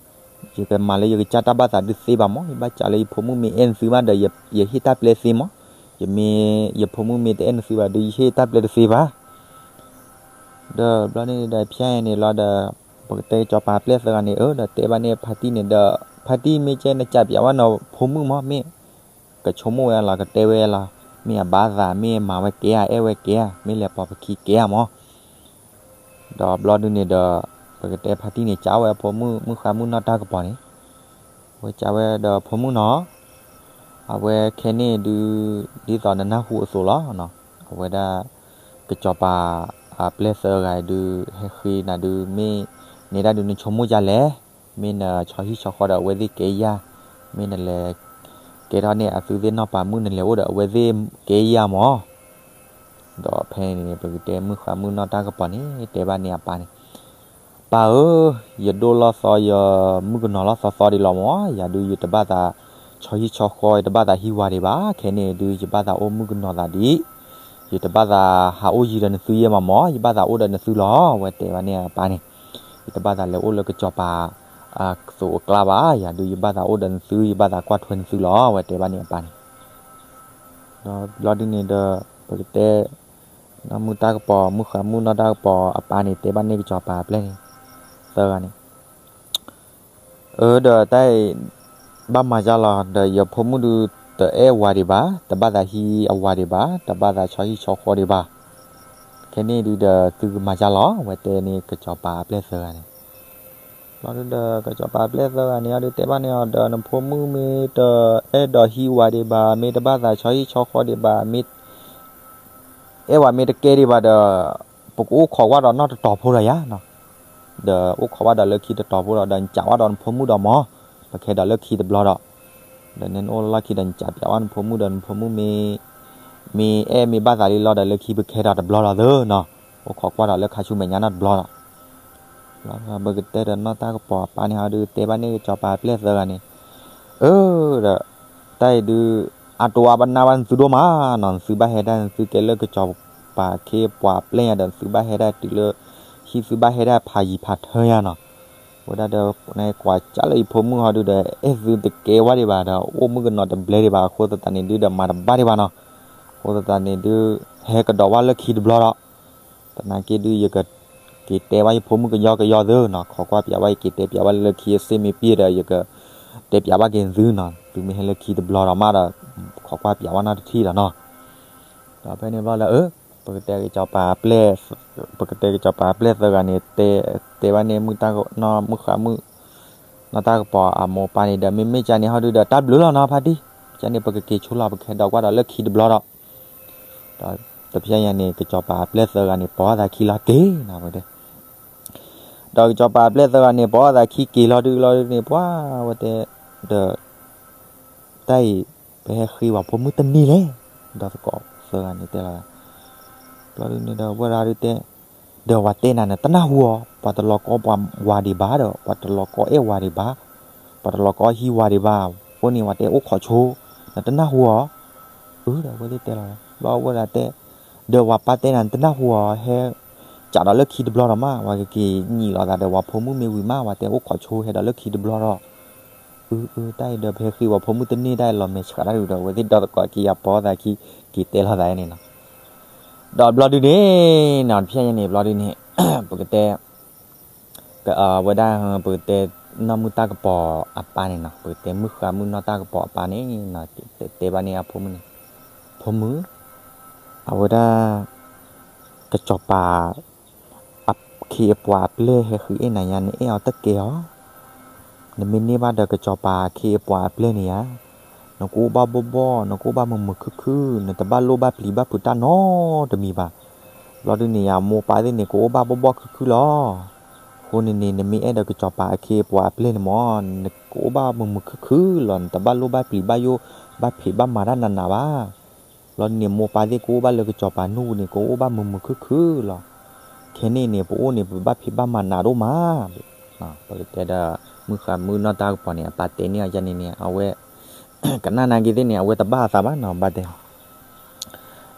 ယကမၤလၢယကစၢ်တၢ်ဘၣ်သးဒုးသ့ဘၣ်မၢ်. ယဘၣ်စံးလၢယဖိမုၣ်မ့ၢ်အဲၣ်နသုဘၣ်ဒီး ယဟ့ၣ်တၢ်ပျဲသ့မၢ်. ယမ့ၢ်, ယဖိမုၣ်မ့ၢ်တအဲၣ်နသုဘၣ်ဒုး ယဟ့ၣ်တၢ်ပျဲတသ့ဘၣ်. ဒီးဘျီန့ၣ်ဒီး ဖဲညါန့ၣ်လီၤဒီး ပကတဲကစီၤပၤအပျဲၢ်သၢဂၤန့ၣ် အၢ ဒီးတဲဘၣ်န့ၣ်ဖါတံၢ်န့ၣ်ဒီး ဖါတံၢ်မ့ၢ်ကဲနစံးပၠးဝဲနဖိမုၣ်မၢ် မ့ၢ်ကဆိကမိၣ်ဝဲလီၤ ကတဲဝဲလီၤ, မ့ၢ်အဘၣ်သး မ့ၢ်မၤဝဲကဲဧါ အဲၣ်ဝဲကဲဧါ မ့ၢ်လဲၤပိာ်ပခံကဲဧါမၢ်. ဒီးဘျီဒုးန့ၣ်ဒီး ပကတဲဖါတံၢ်န့ၣ် စံးဝဲဖိမုၣ်မုၣ်ဃါမုၣ်နီၢ်တၢ်ကပီၤန့ၣ်, အဝဲစံးဝဲဒီးဖိမုၣ်နီၤ, အဝဲခဲန့ၣ်ဒုး ဒ်သိးနနၢ်ဟူအသိးလီၤ. အဝဲဒၣ် ကစီၤပၤအပျဲၢ်သၢဂၤဒုး ဟဲဃ့နၤဒုး မ့ၢ်နဲဒၣ်ဒုး နဆိကမိၣ်ဒ်လဲၣ်, မ့ၢ်နဆီဟံၣ်ဆီဃီဒီးအဝဲသ့ၣ်ကဲဧါ, မ့ၢ်နလဲၤ ကဲထီၣ်န့ၢ်အသုသ့ၣ်နီၢ်ပၤမုၣ် နလဲၤအိၣ်ဒီးအဝဲသ့ၣ်ကဲဧါမၢ်. ဒီးဖဲန့ၣ် ပကတဲမုၣ်ဃါမုၣ်နီၢ်တၢ်ကပီၤန့ၣ် တဲဘၣ်န့ၢ်အပၢ်န့ၣ်, ပၢ်ဧၢ, ယဒိၣ်လီၤသီ ယမုၣ်ကနီၤလီၤသီသီဒံးလီၤမၢ်. ယၤဒုး ယတဘၣ်သးဆီဟံၣ်ဆီဃီ ယတဘၣ်သးဟံးဝၤဒံးဘၣ်. ခဲန့ၣ်ဒုး ယဘၣ်သးအိၣ်မုၣ်ကနီၤသးဒံး, ယတဘၣ်သးဟးအိၣ်ယံၤဒီးနသုယဲၢ်မးမၢ်. ယဘၣ်သးအိၣ်ဒီးနသုလီၤ. အဝဲတဲဘၣ်န့ၢ်အပၢ်န့ၣ်, ယတဘၣ်သးလဲၤအိၣ်လၢကစီၤပၤအသိးအကျါဘၣ်. ယၤဒုး ယဘၣ်သးအိၣ်ဒီးနသု, ယဘၣ်သးကွၢ်ထွဲနသုလီၤ. အဝဲတဲဘၣ်န့ၢ်အပၢ်န့ၣ်. ဒီးဘျီဒုးန့ၣ်ဒီး ပကတဲ နီၢ်မုၣ်တၢ်ကပီၤ မုၣ်ဃါမုၣ်နီၢ်တၢ်ကပီၤအပၢ်န့ၣ် တဲဘၣ်န့ၢ်ကစီၤပၤအပျဲၢ်န့ၣ် သၢဂၤန့ၣ်, အၢ ဒီးတၢ်အံၤ ဘၣ်မၤဒ်လဲၣ်လီၤ, ဒီးယဖိမုၣ်ဒုး တအဲၣ်ဝၤဒံးဘၣ်, တဘၣ်သးဟံးအဝၤဒံးဘၣ်, တဘၣ်သးဆီဟံၣ်ဆီဃီဒံးဘၣ်. ခဲန့ၣ်ဒုးဒီး သုကမၤဒ်လဲၣ်လီၤ. အဝဲတဲန့ၢ်ကစီၤပၤအပျဲၢ်သၢဂၤန့ၣ် ဘျီဒုးဒီး ကစီၤပၤအပျဲၢ်သၢဂၤန့ၣ် အဒုးတဲဘၣ်န့ၢ်အီၤဒီး နဖိမုၣ်မ့ၢ်တအဲၣ်ဒိးဟံးဝၤဒံးဘၣ်, မ့ၢ်တဘၣ်သးဆီဟံၣ်ဆီဃီဒံးဘၣ်, မ့ၢ် အဲၣ်ဝၤမ့ၢ်တကဲဒံးဘၣ်ဒီး ပကအိၣ်ခိးကွၢ်ဒီးနီၢ်တတီၤဖိဒီးယၤနီၤ, ဒီးအိၣ်ခိးကွၢ်ဒီးလၢခံတတီၤဖိဒီး ဒီးနစံးဝဲဒီးနဖိမုၣ်ဒီးမၢ်, ပကဲဒီးလၢခံတဘျီဒီး, ဒီးနအိၣ်လီၢ်ခံဒီး နစံးပၠးဝဲနဖိမုၣ်ဒီး နဖိမုၣ်မ့ၢ် မ့ၢ်အဲၣ်မ့ၢ်ဘၣ်သးလံလီၤဒီး လၢခံပကဲဒီးတဘျီလီၤသၢနီၤ, အိၣ်ခိးကွၢ်ဒီးလၢခါဆူမဲာ်ညါနီတဘျီဒီး ပကတဲဒီးနီၢ်တၢ်ကပီၤအပၢ်န့ၣ် ဟီဒုးတဲဘၣ်န့ၢ်ကစီၤပၤအပျဲၢ်သၢဂၤန့ၣ်, အၢ ဒီး တၢ်အံၤဒုး အါတိၤအါဘၣ်နၢ်ဘၣ်နသုဒိၣ်မးနီၤ, နသုဘၣ်ဟဲဒၣ် နသုကဲလၢကစီၤပၤခ့ပှၤအပျဲၢ်ညါဒီး နသုဘၣ်ဟဲဒၣ်တုၤလၢ ဟံၣ်သုဘၣ်ဟဲဒၣ်ဖးယံၤဖးထၢညါနီၤ, ဝဲဒၣ်ဒီး နကွၢ်ကၢလၢယဖိမုၣ်ဟီဒုးဒီး အဲၣ်သုတကဲဝဲဒံးဘၣ်ဒီး အိၣ်မုၣ်ကနီၤတဘျဲဒံးဘၣ်အဃိသတးန့ၣ်ဒုးဒီး မၤတဘၣ်ဒံးဘၣ်နီၤ, အဃိသတးန့ၣ်ဒုး ဟဲကဒီးဝဲလၢခံတဘျီဒီး သနာ်က့ဒုး ယကက့ၤတဲဘၣ်ယဖိမုၣ်ကယီကယီသုနီၤ, ခိးကွၢ်ပၠးဘၣ် ယက့ၤတဲပၠးဘၣ်လၢခံအစ့မ့ၢ်ပှဲၤဒီး ယကတဲပၠးဘၣ်က့ၤသုနီၤ, သုမ့ၢ်ဟဲလၢခံတဘျီဒီးမးဒီး ခိးကွၢ်ပၠးဘၣ်နီတထံၣ်လီၤနီၤ, ဒီးဖဲန့ၣ်ဘျီလၢ ပကတဲကစီၤပၤအပျဲၢ် ပကတဲကစီၤပၤအပျဲၢ်သၢဂၤန့ၣ် တဲ တဲဘၣ်န့ၣ်မုၣ်တၢ်က နီၢ်မုၣ်ဃါမုၣ် နီၢ်တၢ်ကပီၤအမိၢ်ပၢ်န့ၣ်ဒီး မ့မ့ၢ်ကၢ်န့ၣ်ဟီဒုးဒီး တၢ်ဘျုးလီၤနီၤဖါတံၢ်, ကၢ်န့ၣ် ပကက့ၤဆိလီၤ ပကဟဲဒီးကွၢ်ဒီးလၢခံတဘျီဒီး ဒီးတဖျဲညါန့ၣ် ကစီၤပၤအပျဲၢ်သၢဂၤန့ၣ် ပိာ်အသးခံလီၤက့ၤနီၤဝဲတဲ, ဒီးကစီၤပၤအပျဲၢ်သၢဂၤန့ၣ် ပိာ်အသးခံက့ၤလီၤဒုးလီၤဒုးန့ၣ် ပှၤဝဲတဲ ဒီး တၢ်အံၤ ပဟဲဃ့ဝဲဖိမုၣ်တန့ၢ်လဲၣ်, ဒီးသကိးသၢဂၤန့ၣ်တဲလီၤ, ဘျီဒုးန့ၣ်ဒီး ဝဲဒၣ်ဒုးတဲ ဒီးဝဲတဲနၤန့ၣ် တနၢ်ဟူအီၤ, ပှၤတလီၤကီပှၤဝၤဒံးဘၣ်ဒီး ပှၤတလီၤကီအဲၣ်ဝၤဒံးဘၣ်, ပှၤတလီၤကီဟံးဝၤဒံးဘၣ်, အဃိန့ၣ် ဝဲတဲအိၣ်ခိးဆိ, နတနၢ်ဟူအီၤ, အၢ ဒီးဝဲသ့ၣ်တဲလီၤ, ဘျီဝဲဒၣ်တဲ ဒီးဝဲပၢ်တဲနၤ နတနၢ်ဟူအီၤ, ဟဲ စးဒီးလၢခံတဘျီဒီးမး ဝဲကက့ၤညံးလိာ်သးဒီးပှၤဖိမုၣ်မ့ၢ်ဝံၤမး ဝဲတဲအိၣ်ခိးဆိဟဲဒီးလၢခံတဘျီဒီး အၢ အၢ တၢ်အံၤဒီး ပဟဲဃ့ပှၤဖိမုၣ်တန့ၢ်တၢ်အံၤလီၤ မဲာ်ဆှးတၢ်ဒုးဒီး အဝဲသ့ၣ်ဒီသကိးက့ၤယၤပိာ်သးခံ က့ၤတဲလိာ်သးန့ၣ်နီၤ. ဒီးဘျီဒုန့ၣ်နီၤ တဖျဲညါန့ၣ် ဘျီဒုန့ၣ် ပကတဲ ဝဲဒၣ် ပကတဲ နီၢ်မုၢ်တၢ်ကပီၤအပၢ်န့ၣ်နီၤ ပကတဲမုၢ်ဃါမုၢ်နီၢ်တၢ်ကပီၤအပၢ်န့ၣ်နီၤ တဲဘၣ်န့ၢ်အဖိမုၣ်န့ၣ် ဖိမုၣ် အဝဲဒၣ် ကစီၤပၤ အခ့အပှၤအပျဲၢ်ဟဲဃုအဲၣ်နၤညါ နအဲၣ်အီၤတကဲအီၤ, နမ့ၢ်န့ၢ်ဘၣ်ဒီးကစီၤပၤအခ့အပှၤအပျဲၢ်န့ၣ်ဧါ, နကအိၣ်ဘၣ်ဘီၣ်ဘီၣ် နကအိၣ်ဘၣ်မုာ်မုာ်ခုၣ်ခုၣ် နတဘၣ်လိၣ်ဘၣ်ပျံၤဘၣ်ဖုးတၢ်နီတမံၤဘၣ်. ဘျီဒုန့ၣ်ယမိၢ်ပၢ်သ့ၣ်န့ၣ် ကအိၣ်ဘၣ်ဘီၣ်ဘီၣ်ခုၣ်ခုၣ်လီၤ. အဃိန့ၣ်န့ၣ် နမ့ၢ်အဲၣ်ဒီးကစီၤပၤအခ့အပှၤအပျဲၢ်န့ၣ်မၢ် နကအိၣ်ဘၣ်မုာ်မုာ်ခုၣ်ခုၣ်လီၤ. နတဘၣ်လိၣ်ဘၣ်ပျံၤဘၣ်ယိၣ် ဘၣ်ဖံးဘၣ်မၤတၢ်နးနးဘၣ်. ဘျီဒုန့ၣ် မိၢ်ပၢ်သ့ၣ်ကအိၣ်ဘၣ်လၢကစီၤပၤနူၢ်ပူၤန့ၣ် ကအိၣ်ဘၣ်မုာ်မုာ်ခုၣ်ခုၣ်လီၤ. ခဲန့ၣ်န့ၣ် ပအိၣ်န့ၣ် ပဘၣ်ဖံးဘၣ်မၤနးဒိၣ်မး. ပကတဲဒီး မုၢ်ဃါမုၢ်နီၢ်တၢ်ကပီၤန့ၣ် အပၢ်တဲန့ၢ်အီၤယါန့ၣ်န့ၣ် အဝဲ ကနၣ်နာ်က့ၤသ့ၣ်န့ၣ် အဝဲတဘၣ်အသးဘၣ်နီၤ ဘၣ်တဲ ဒီး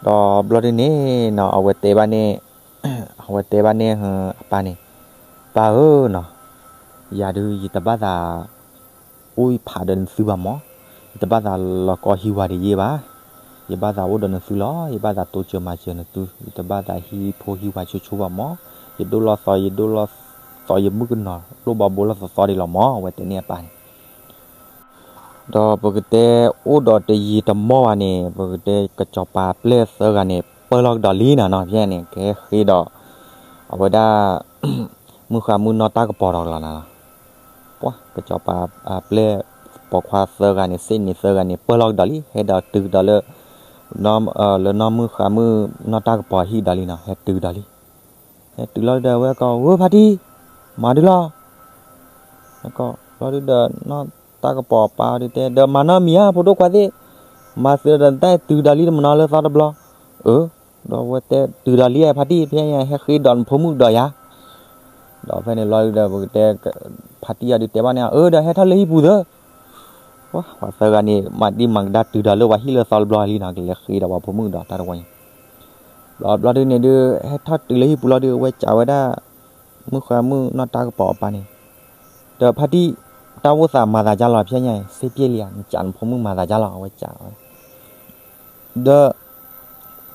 ဘျီဒုန့ၣ်နီၤ အဝဲတဲဘၣ်န့ၣ် အဝဲတဲဘၣ်န့ၣ်အပၢ်န့ၣ်, ပၢ်ဧၢနီၤ, ယၤဒုးယတဘၣ်သး အိၣ်ဖးဒီးနသုဘၣ်မၢ်, ယတဘၣ်သးလီၤကီဟံးဝၤဒ်ယ့ဘၣ်, ယဘၣ်သးအိၣ်ဒီးနသုလီၤ. ယဘၣ်သးတိစၢၤမၤစၢၤနသု, ယတဘၣ်သးဟံးဖိဟံးဝၤဆိဆိဘၣ်မၢ်, ယဒိၣ်လီၤသီ ယဒိၣ်လီၤသီ ယမုၣ်ကနီၤ လိၣ်ဘၣ်ဘိလီၤသီသီဒံးလီၤမၢ်, အဝဲတဲန့ၢ်အပၢ်န့ၣ် ဒီးပကတဲအိၣ်ဒီးတယံာ်တမီၢ်ဘၣ်န့ၣ် ပကတဲကစီၤပၤအပျဲၢ်သၢဂၤန့ၣ် ပၢၢ်လီၤကဒီးလံနီၤနီၤ ဖဲန့ၣ် ကဟဲဃ့ဒီး အဝဲဒၣ် မုၢ်ဃါမုၢ်နီၢ်တၢ်ကပီၤဒီးလီၤနီၤ. ပှၤကစီၤပၤအပျဲၢ်ပိာ်ခွါသၢဂၤန့ၣ် စ့ၣ်န့ၤသၢဂၤန့ၣ် ပၢၢ်လီၤကဒီးလံ ဟဲဒီးတုၤကဒီးလၢ လၢနီၢ်မုၢ်ဃါမုၢ်နီၢ်တၢ်ကပီၤဟံၣ်ဒီးလံနီၤ ဟဲတုၤကဒီးလံ ဟဲတုၤလီၤဒုဒီး အဝဲကီး ဝဲဖါတံၢ် မၤဒုလီၤ ဘျီဒုဒီး နီၢ်တၢ်ကပီၤပၢ်ဒုတဲ ဒီးမၤနီတမံၤဧါ ဖိဒိၣ်ခွါသ့ၣ်, မၤသးဒီးတၢ်တုၤဒီးလံတမနီၤလၢသီတဘျီ, အၢ, ဒီးဝဲတဲတုၤဒီးလံ ဖါတံၢ် ဖဲညါဟဲဃ့ဒီးနဖိမုၣ်ကဒီးယၤ, ဒီးဖဲန့ၣ်လီၤဒုဒီး ပကတဲ ဖါတံၢ်အီၤဒုတဲဘၣ်န့ၣ် အၢ ဒီးဟဲထီၣ်လၢဟံၣ်ပူၤသၢ ပှၤသၢဂၤန့ၣ် မၤဒံမၤကဒါတုၤဒီးလၢပှၤဟံၣ်လၢသီတဘျီလံနီၤ ကလဲၤဃ့ဒီးပှၤဖိမုၣ်ကဒီးတၢ်တဝီညါ ဘျီဘျီဒုန့ၣ်ဒုး ဟဲထီၣ်တုၤလၢဟံၣ်ပူၤလီၤဒုး အဝဲစံးဝဲဒၣ် မုၢ်ဃါမုၢ်နီၢ်တၢ်ကပီၤအပၢ်န့ၣ်, ဒီးဖါတံၢ် တၢ်အိၣ်သးမၤသးဒ်လဲၣ် ဖဲညါအံၤ စ့ပျဲလံဧါ နစံးနဖိမုၣ်မၤသးဒ်လဲၣ် အဝဲစံးဝဲဒၣ် ဒီး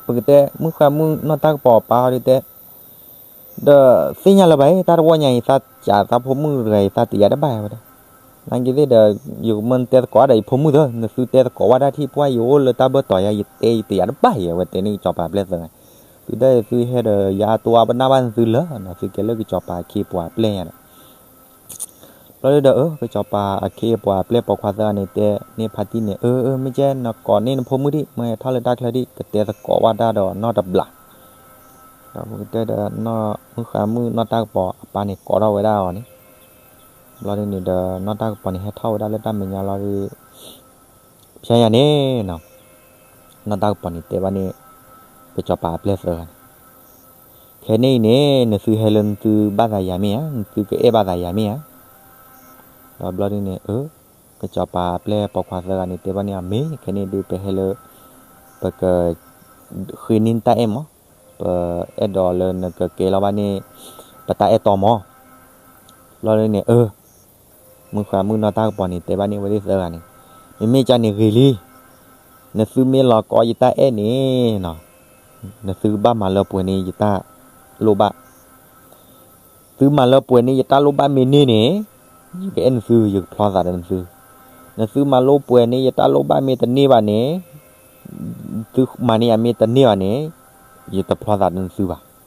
ပကတဲ မုၢ်ဃါမုၢ်နီၢ်တၢ်ကပီၤအပၢ်ဒုးတဲ ဒီးသ့ၣ်ညါလၢၤဘၣ် တၢ်တဝီညါအံၤ သးစံးသးဖိမုၣ်တဂၤအံၤ သးတယာ်တဘၣ်ဝဲဒၣ်, နာ်က့ၤသ့ၣ်ဒီး ယကမၢနတဲသကိးဒီးယဖိမုၣ်သၢ နသုတဲသကိးဝဲဒၣ်ထံၣ်ပှၢ် ယအိၣ်လၢတၢ်ဘၢၣ်တီၤယါ ယတဲယတယာ်တဘၣ်ယဲ အဝဲတဲန့ၢ်ကစီၤပၤအပျဲၢ်သၢဂၤ, သုဒၣ်သုဟဲဒီးယၤတိၢ်အါပနၢ်ဘၣ်နသုလၢာ်နီၤ သုကဲလၢကစီၤပၤအခ့အပှၤအပျဲၢ်ညါဒီး ဘျီဒုဒီး အၢ ကစီၤပၤအခ့အပှၤအပျဲၢ်ပိာ်ခွါသၢဂၤန့ၣ် တဲန့ၢ်ဖါတံၢ်န့ၣ် အၢ အၢ မ့ၢ်ကဲနကိးန့ၢ်နဖိမုၣ်ဒံး မ့ၢ်ဟဲထီၣ်လၢတၢ်ချၢဒံး ကတဲသကိးဝဲဒၣ်ဒီးနီၢ်တဘျီ ဒီးပကတဲဒီး မုၢ်ဃါမုၢ်နီၢ်တၢ်ကပီၤအပၢ်န့ၣ် ကိးထီၣ်ဝဲဒၣ်အီၤန့ၣ်, ဘျီဒုန့ၣ်ဒီး နီၢ်တၢ်ကပီၤန့ၣ် ဟဲထီၣ်ဝဲဒၣ်လၢတၢ်မဲာ်ညါလီၤဒုး ဖဲညါန့ၣ်နီၤ, နီၢ်တၢ်ကပီၤန့ၣ် တဲဘၣ်န့ၣ် ကစီၤပၤအပျဲၢ်သၢဂၤန့ၣ်, ခဲန့ၣ်အံၤန့ၣ် နသုဟဲလၢနသုဘၣ်သးယၤမ့ၢ်ဧါ, နသုကအဲၣ်ဘၣ်သးယၤမ့ၢ်ဧါ, ဒီးဘျီဒုန့ၣ် အၢ ကစီၤပၤအပျဲၢ်ပိာ်ခွါသၢဂၤန့ၣ် တဲဘၣ်န့ၢ်အီၤ မ့ၢ် ခဲန့ၣ်ဒုး ပဟဲလၢ ပက ဃ့န့ၢ်နတၢ်အဲၣ်မး, ပအဲၣ်ဒိးလၢနကကဲလီၤဘၣ်န့ၣ် ပတၢ်အဲၣ်တီမး, ဘျီဒုန့ၣ် အၢ မုၢ်ဃါမုၢ်နီၢ်တၢ်ကပီၤန့ၣ် တဲဘၣ်န့ၢ်ဝဲသ့ၣ်သၢဂၤန့ၣ်, မ့မ့ၢ်ကန့ၣ်ဂ့ၤလံ, နသုမ့ၢ်လီၤကီယတၢ်အဲၣ်န့ၣ်နီၤ, နသုကဘၣ်မၤလၢပှဲၤန့ၢ်ယတၢ်လိၣ်ဘၣ်, သုမၤလၢပှဲၤန့ၢ်ယတၢ်လိၣ်ဘၣ်မ့ၢ်န့ၢ်န့ၣ်, ယကအဲၣ်နသု ယကဖျီသးဒီးနသု, နသုမၤလိပှဲၤန့ၢ်ယတၢ်လိၣ်ဘၣ်မ့ၢ်တန့ၢ်ဘၣ်န့ၣ်, သုမၤန့ၢ်ယၤမ့ၢ်တန့ၢ်ဘၣ်န့ၣ်, ယတဖျီသးဒီးနသုဘၣ် ဘျီ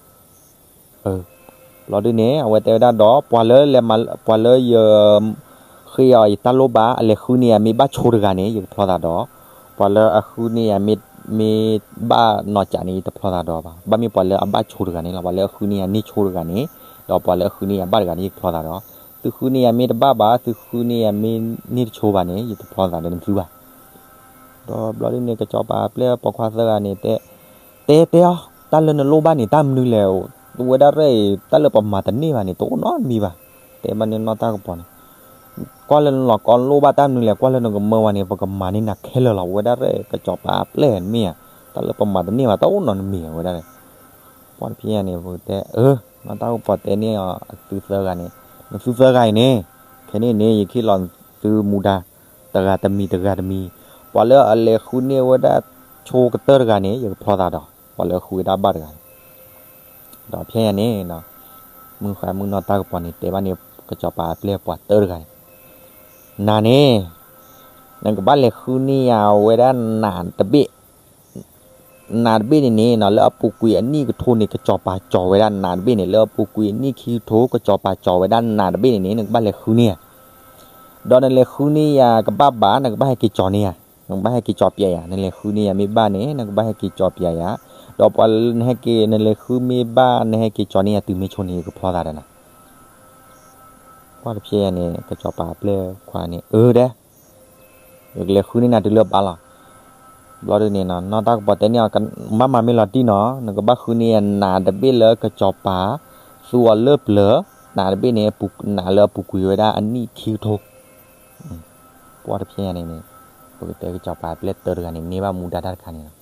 ဒုန့ၣ် အဝဲတဲဝဲဒၣ်ဒီး ပှၤလၢလဲၤမၤ ပှၤလၢယ ဃ့အီၤယတၢ်လိၣ်ဘၣ် အလဲၤဃုန့ၢ်ယၤမ့ၢ်ဘၣ်ဆိတဂၤန့ၣ် ယကဖျီသးဒီး, ပှၤလၢအဃုန့ၢ်ယၤမ့ၢ် မ့ၢ်ဘၣ်နီၢ်ကးန့ၣ် ယတဖျီသးဒီးဘၣ်. ဘၣ်မ့ၢ်ပှၤလၢအဘၣ်ဆိတဂၤန့ၣ်လီၤ. ပှၤလၢအဃုန့ၢ်ယၤန့ၢ်ဆိတဂၤန့ၣ်, ဒီးပှၤလၢအဃုန့ၢ်ယၤဘၣ်တဂၤန့ၣ် ယကဖျီသးဒီး, သုဃုန့ၢ်ယၤမ့ၢ်တဘၣ်ဘၣ် သုဃုန့ၢ်ယၤမ့ၢ်န့ၢ်တဆိဘၣ်န့ၣ် ယတဖျီသးဒီးနသုဘၣ်. ဒီးဘျီဒုန့ၣ် ကစီၤပၤအပျဲၢ်ပိာ်ခွါသၢဂၤန့ၣ် တဲ တဲတဲအီၤ တၢ်လၢနလိၣ်ဘၣ်န့ၣ် တၢ်မနုၤလဲၣ်, ဝဲဒၣ်ရဲၣ်အံၤ တၢ်လၢပမၤတန့ၢ်ဘၣ်န့ၣ် တအိၣ်နီတမံၤဘၣ်. တဲဘၣ်န့ၣ်နီၢ်တၢ်ကပီၤန့ၣ်, ကွၢ်လၢနလီၤကီနလိၣ်ဘၣ်တၢ်မနုၤလဲၣ်, ကွၢ်လၢနကမၢဝဲန့ၣ် ပကမၤန့ၢ်နၤခဲလၢာ်လီၤ. ဝဲဒၣ်ရဲၣ် ကစီၤပၤအပျဲၢ်မ့ၢ်ဧါ, တၢ်လၢပမၤတန့ၢ်ဘၣ် တအိၣ်နီတမံၤဝဲဒၣ် ပှၢ်တဖျဲညါန့ၣ် ပကတဲ အၢ နီၢ်တၢ်ကပီၤတဲန့ၢ်အီၤအသုသၢဂၤန့ၣ်, နသုသၢဂၤအံၤန့ၣ်, ခဲန့ၣ်န့ၣ် ယကဟ့ၣ်လီၤသုမူဒါ တဂၤတမံၤတဂၤတမံၤ, ပှၤလၢအလဲၤဃုန့ၢ်ဝဲဒၣ်ဆိကတၢၢ်တဂၤန့ၣ် ယကဖျီသးဒီး ပှၤလၢအဃုဝဲဒၣ်ဘၣ်တဂၤန့ၣ်, ဒီးဖဲညါန့ၣ် မုၢ်ဃါမုၢ်နီၢ်တၢ်ကပီၤန့ၣ် တဲဘၣ်န့ၣ် ကစီၤပၤအပျဲၢ်ပှၤတၢၢ်တဂၤန့ၣ်, နၤန့ၣ် နကဘၣ်လဲၤဃုန့ၢ်ယၤဝဲဒၣ်နးတဘ့ၣ် နးတဘ့ၣ်န့ၣ်န့ၣ်နီၤ လၢအပူၤကွံာ်အနံၣ်ကထိန့ၣ် ကစီၤပၤကၠီၤဝဲဒၣ်နးတဘ့ၣ်န့ၣ်, လၢအပူၤကွံာ်အနံၣ်ခံကထိ ကစီၤပၤကၠီၤဝဲဒၣ်နးတဘ့ၣ်န့ၣ်န့ၣ် နကဘၣ်လဲၤဃုန့ၢ်ယၤ, ဒီးနလဲၤဃုန့ၢ်ယၤကဘၣ်ဘၣ် နကဘၣ်ဟဲက့ၤကၠီၤန့ၢ်ယၤ, နကဘၣ်ဟဲက့ၤကၠီၤပျဲယၤ, နလဲၤဃုန့ၢ်ယၤမ့ၢ်ဘၣ်န့ၣ် နကဘၣ်ဟဲက့ၤကၠီၤပျဲယၤ, ဒီးပှၤနဟဲက့ၤ နလဲၤဃုမ့ၢ်ဘၣ် နဟဲက့ၤကၠီၤန့ၢ်ယၤတုၤမ့ၢ်ဆိန့ၣ် ယကဖျီသးဒီးနၤ ပှၢ်တဖျဲညါန့ၣ် ကစီၤပၤအပျဲၢ်ခွါန့ၣ် အၢဒဲး, ယကလဲၤဃုန့ၢ်နၤတုၤလၢဘၣ်လီၤ. ဘျီဒုန့ၣ်နီၤ နီၢ်တၢ်ကပီၤတဲန့ၢ်အီၤ မၤမၤမ့ၢ်လီၤတံၢ်နီၤ နကဘၣ်ဃုန့ၢ်ယၤနးတဘ့ၣ်လၢကစီၤပၤ သူအီၤလၢပျၢၤ, နးတဘ့ၣ်န့ၣ် နးလၢအပူၤကွံာ်ဝဲဒၣ်အနံၣ်ခံကထိ ပှၢ်တဖျဲညါန့ၣ်န့ၣ် ပကတဲကစီၤပၤအပျဲၢ်တၢၢ်တဂၤန့ၣ် န့ၢ်ဘၣ်မူဒါတၢ်တခါန့ၣ်လီၤ.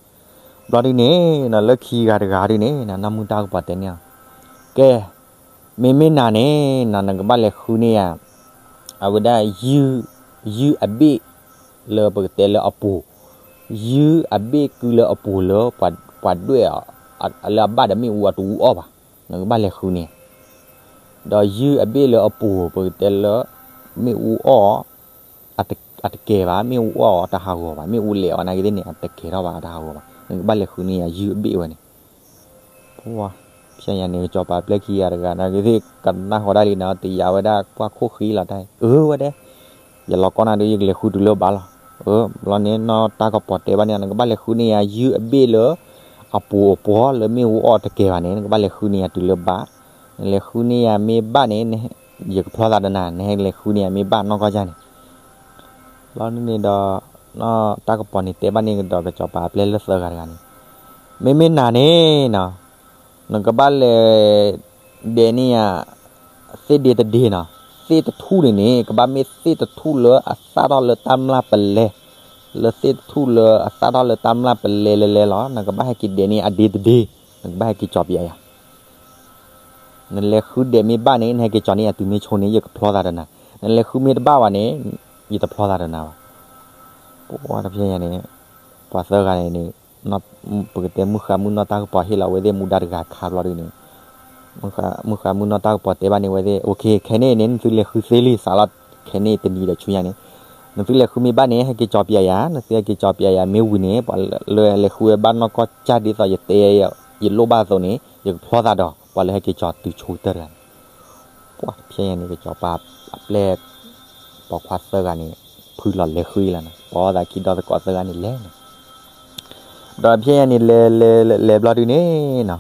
ဘျီဒုန့ၣ်နီၤ လၢခံဂၤတဂၤဒုန့ၣ် နီၢ်မုၢ်တၢ်ကပီၤတဲန့ၢ်အီၤ, ကဲ မ့မ့ၢ်နၤန့ၣ်နီၤ နကဘၣ်လဲၤဃုန့ၢ်ယၤ အဝဲဒၣ် ယုၢ်အဘ့ၣ်လၢပကတဲလၢအပူၤ, ယုၢ်အဘ့ၣ်ကုလၢအပူၤလၢ ပှၤဒွဲၣ်အီၤ လၢအဘၣ်ဒီးမ့ၣ်အူအတအူအီၣ်ဘၣ်, နကဘၣ်လဲၤဃုန့ၢ် ဒီးယုၢ်အဘ့ၣ်လၢအပူၤ ပကတဲလၢ မ့ၣ်အူအီၣ် အတကဲၤဘၣ်, မ့ၣ်အူအီၣ်အတဟးဂီၤဘၣ်, မ့ၣ်အူလဲၤအီၤနာ်က့သ့ၣ်န့ၣ် အတကဲၤထီၣ်ဘၣ် အတဟးဂီၤဘၣ်, နကဘၣ်လဲၤဃုန့ၢ်ယၤ ယုၢ်အဘ့ၣ်ဝဲန့ၣ်. ပှၢ်ဖဲညါန့ၣ် ကစီၤပၤပျဲၢ်ခံဂၤတဂၤနာ်က့သ့ၣ် ကနၣ်ဃီၤဒၣ်လံနီၤ တယာ်ဝဲဒၣ်ကွၢ်ခိၣ်ဃံလီၤတၢ်, အၢဝဲဒဲး, ယလီၤကီနၤဒုး ယကလဲၤဃုတုၤလၢဘၣ်လီၤ. အၢ ဘျီန့ၣ် နီၢ်တၢ်ကပီၤတဲဘၣ်န့ၣ် နကဘၣ်လဲၤဃုန့ၢ်ယၤ ယုၢ်အဘ့ၣ်လၢ အပူၤအပှီၤလၢမ့ၣ်အူအီၣ်တကဲၤဘၣ်န့ၣ် နကဘၣ်လဲၤဃုန့ၢ်ယၤတုၤလၢဘၣ်, နလဲၤဃုန့ၢ်ယၤမ့ၢ်ဘၣ်န့ၣ် ယကဖျီသးဒီးနၤ, နဟဲလဲၤဃုန့ၢ်ယၤမ့ၢ်ဘၣ်နီၢ်ကီၢ်ကၢ်န့ၣ် ဘျီဒုန့ၣ်ဒီး နီၢ်တၢ်ကပီၤန့ၣ်တဲဘၣ်န့ၣ်ကဒီး ကစီၤပၤအပျဲၢ်လၢသၢဂၤတဂၤန့ၣ်, မ့မ့ၢ်နၤန့ၣ်နီၤ နကဘၣ်လဲၤဒဲးန့ၢ်ယၤ သ့ၣ်ဒ့တဒ့နီၤ, သ့ၣ်တထူၣ်န့ၣ်န့ၣ် ကဘၣ်မ့ၢ်သ့ၣ်တထူၣ်လၢအသၣ်ထီၣ်လၢတၢ်မျၢ်ပလဲ, လၢသ့ၣ်တထူၣ်လၢအသၣ်ထီၣ်လၢတၢ်မျၢ်ပလဲလဲလဲလီၤ. နကဘၣ်ဟဲက့ၤဒဲးန့ၢ်အဒ့တဒ့, နကဘၣ်ဟဲက့ၤကၠီၤပျဲယၤ နလဲၤဃုဒဲးမ့ၢ်ဘၣ်န့ၣ် နဟဲက့ၤကၠီၤန့ၢ်ယၤတုၤမ့ၢ်ဆိန့ၣ် ယကဖျီသးဒီးနၤ, နလဲၤဃုမ့ၢ်တဘၣ်ဘၣ်န့ၣ် ယတဖျီသးဒီးနၤဘၣ်. ပှၢ်တဖဲညါန့ၣ် ပှၤသၢဂၤန့ၣ်န့ၣ် ပကတဲမုၢ်ဃါမုၢ်နီၢ်တၢ်ကပီၤဟ့ၣ်လီၤဝဲသ့ၣ်မူဒါတဂၤခါဘျီဒုန့ၣ်, မုၢ်ဃါမုၢ်နီၢ်တၢ်ကပီၤတဲဘၣ်န့ၣ်ဝဲသ့ၣ် အိၣ်ခ့ ခဲန့ၣ်န့ၣ် နသုလဲၤဃုသ့လံ စးလီၤ ခဲန့ၣ်တနံၤဒီးဆူညါန့ၣ်, နသုလဲၤဃုမ့ၢ်ဘၣ်န့ၣ် ဟဲက့ၤကၠီၤပျဲယၤ, နသုဟဲက့ၤကၠီၤပျဲယၤမ့ၢ်ဝံၤန့ၣ် ပှၤလၢအလဲၤဃုဝဲဘၣ်နီၢ်ကီၢ်ကၢ်ဒ်သိးယတဲ ယလိၣ်ဘၣ်အသိးန့ၣ် ယကဖျီသးဒီး ပှၤလၢဟဲက့ၤကၠီၤတုၤဆိကတၢၢ်တဂၤန့ၣ် ပှၢ်တဖဲညါန့ၣ် ကစီၤပၤအပျဲၢ်ပိာ်ခွါသၢဂၤန့ၣ် ဖုလီၤလဲၤဃုလီၤန့ၣ် ပိာ်သးခံဒီသကိးသၢဂၤန့ၣ်လဲၤန့ၣ်, ဒီးဖဲညါန့ၣ် လဲၤလဲၤလဲၤဘျီဒုန့ၣ်နီၤ,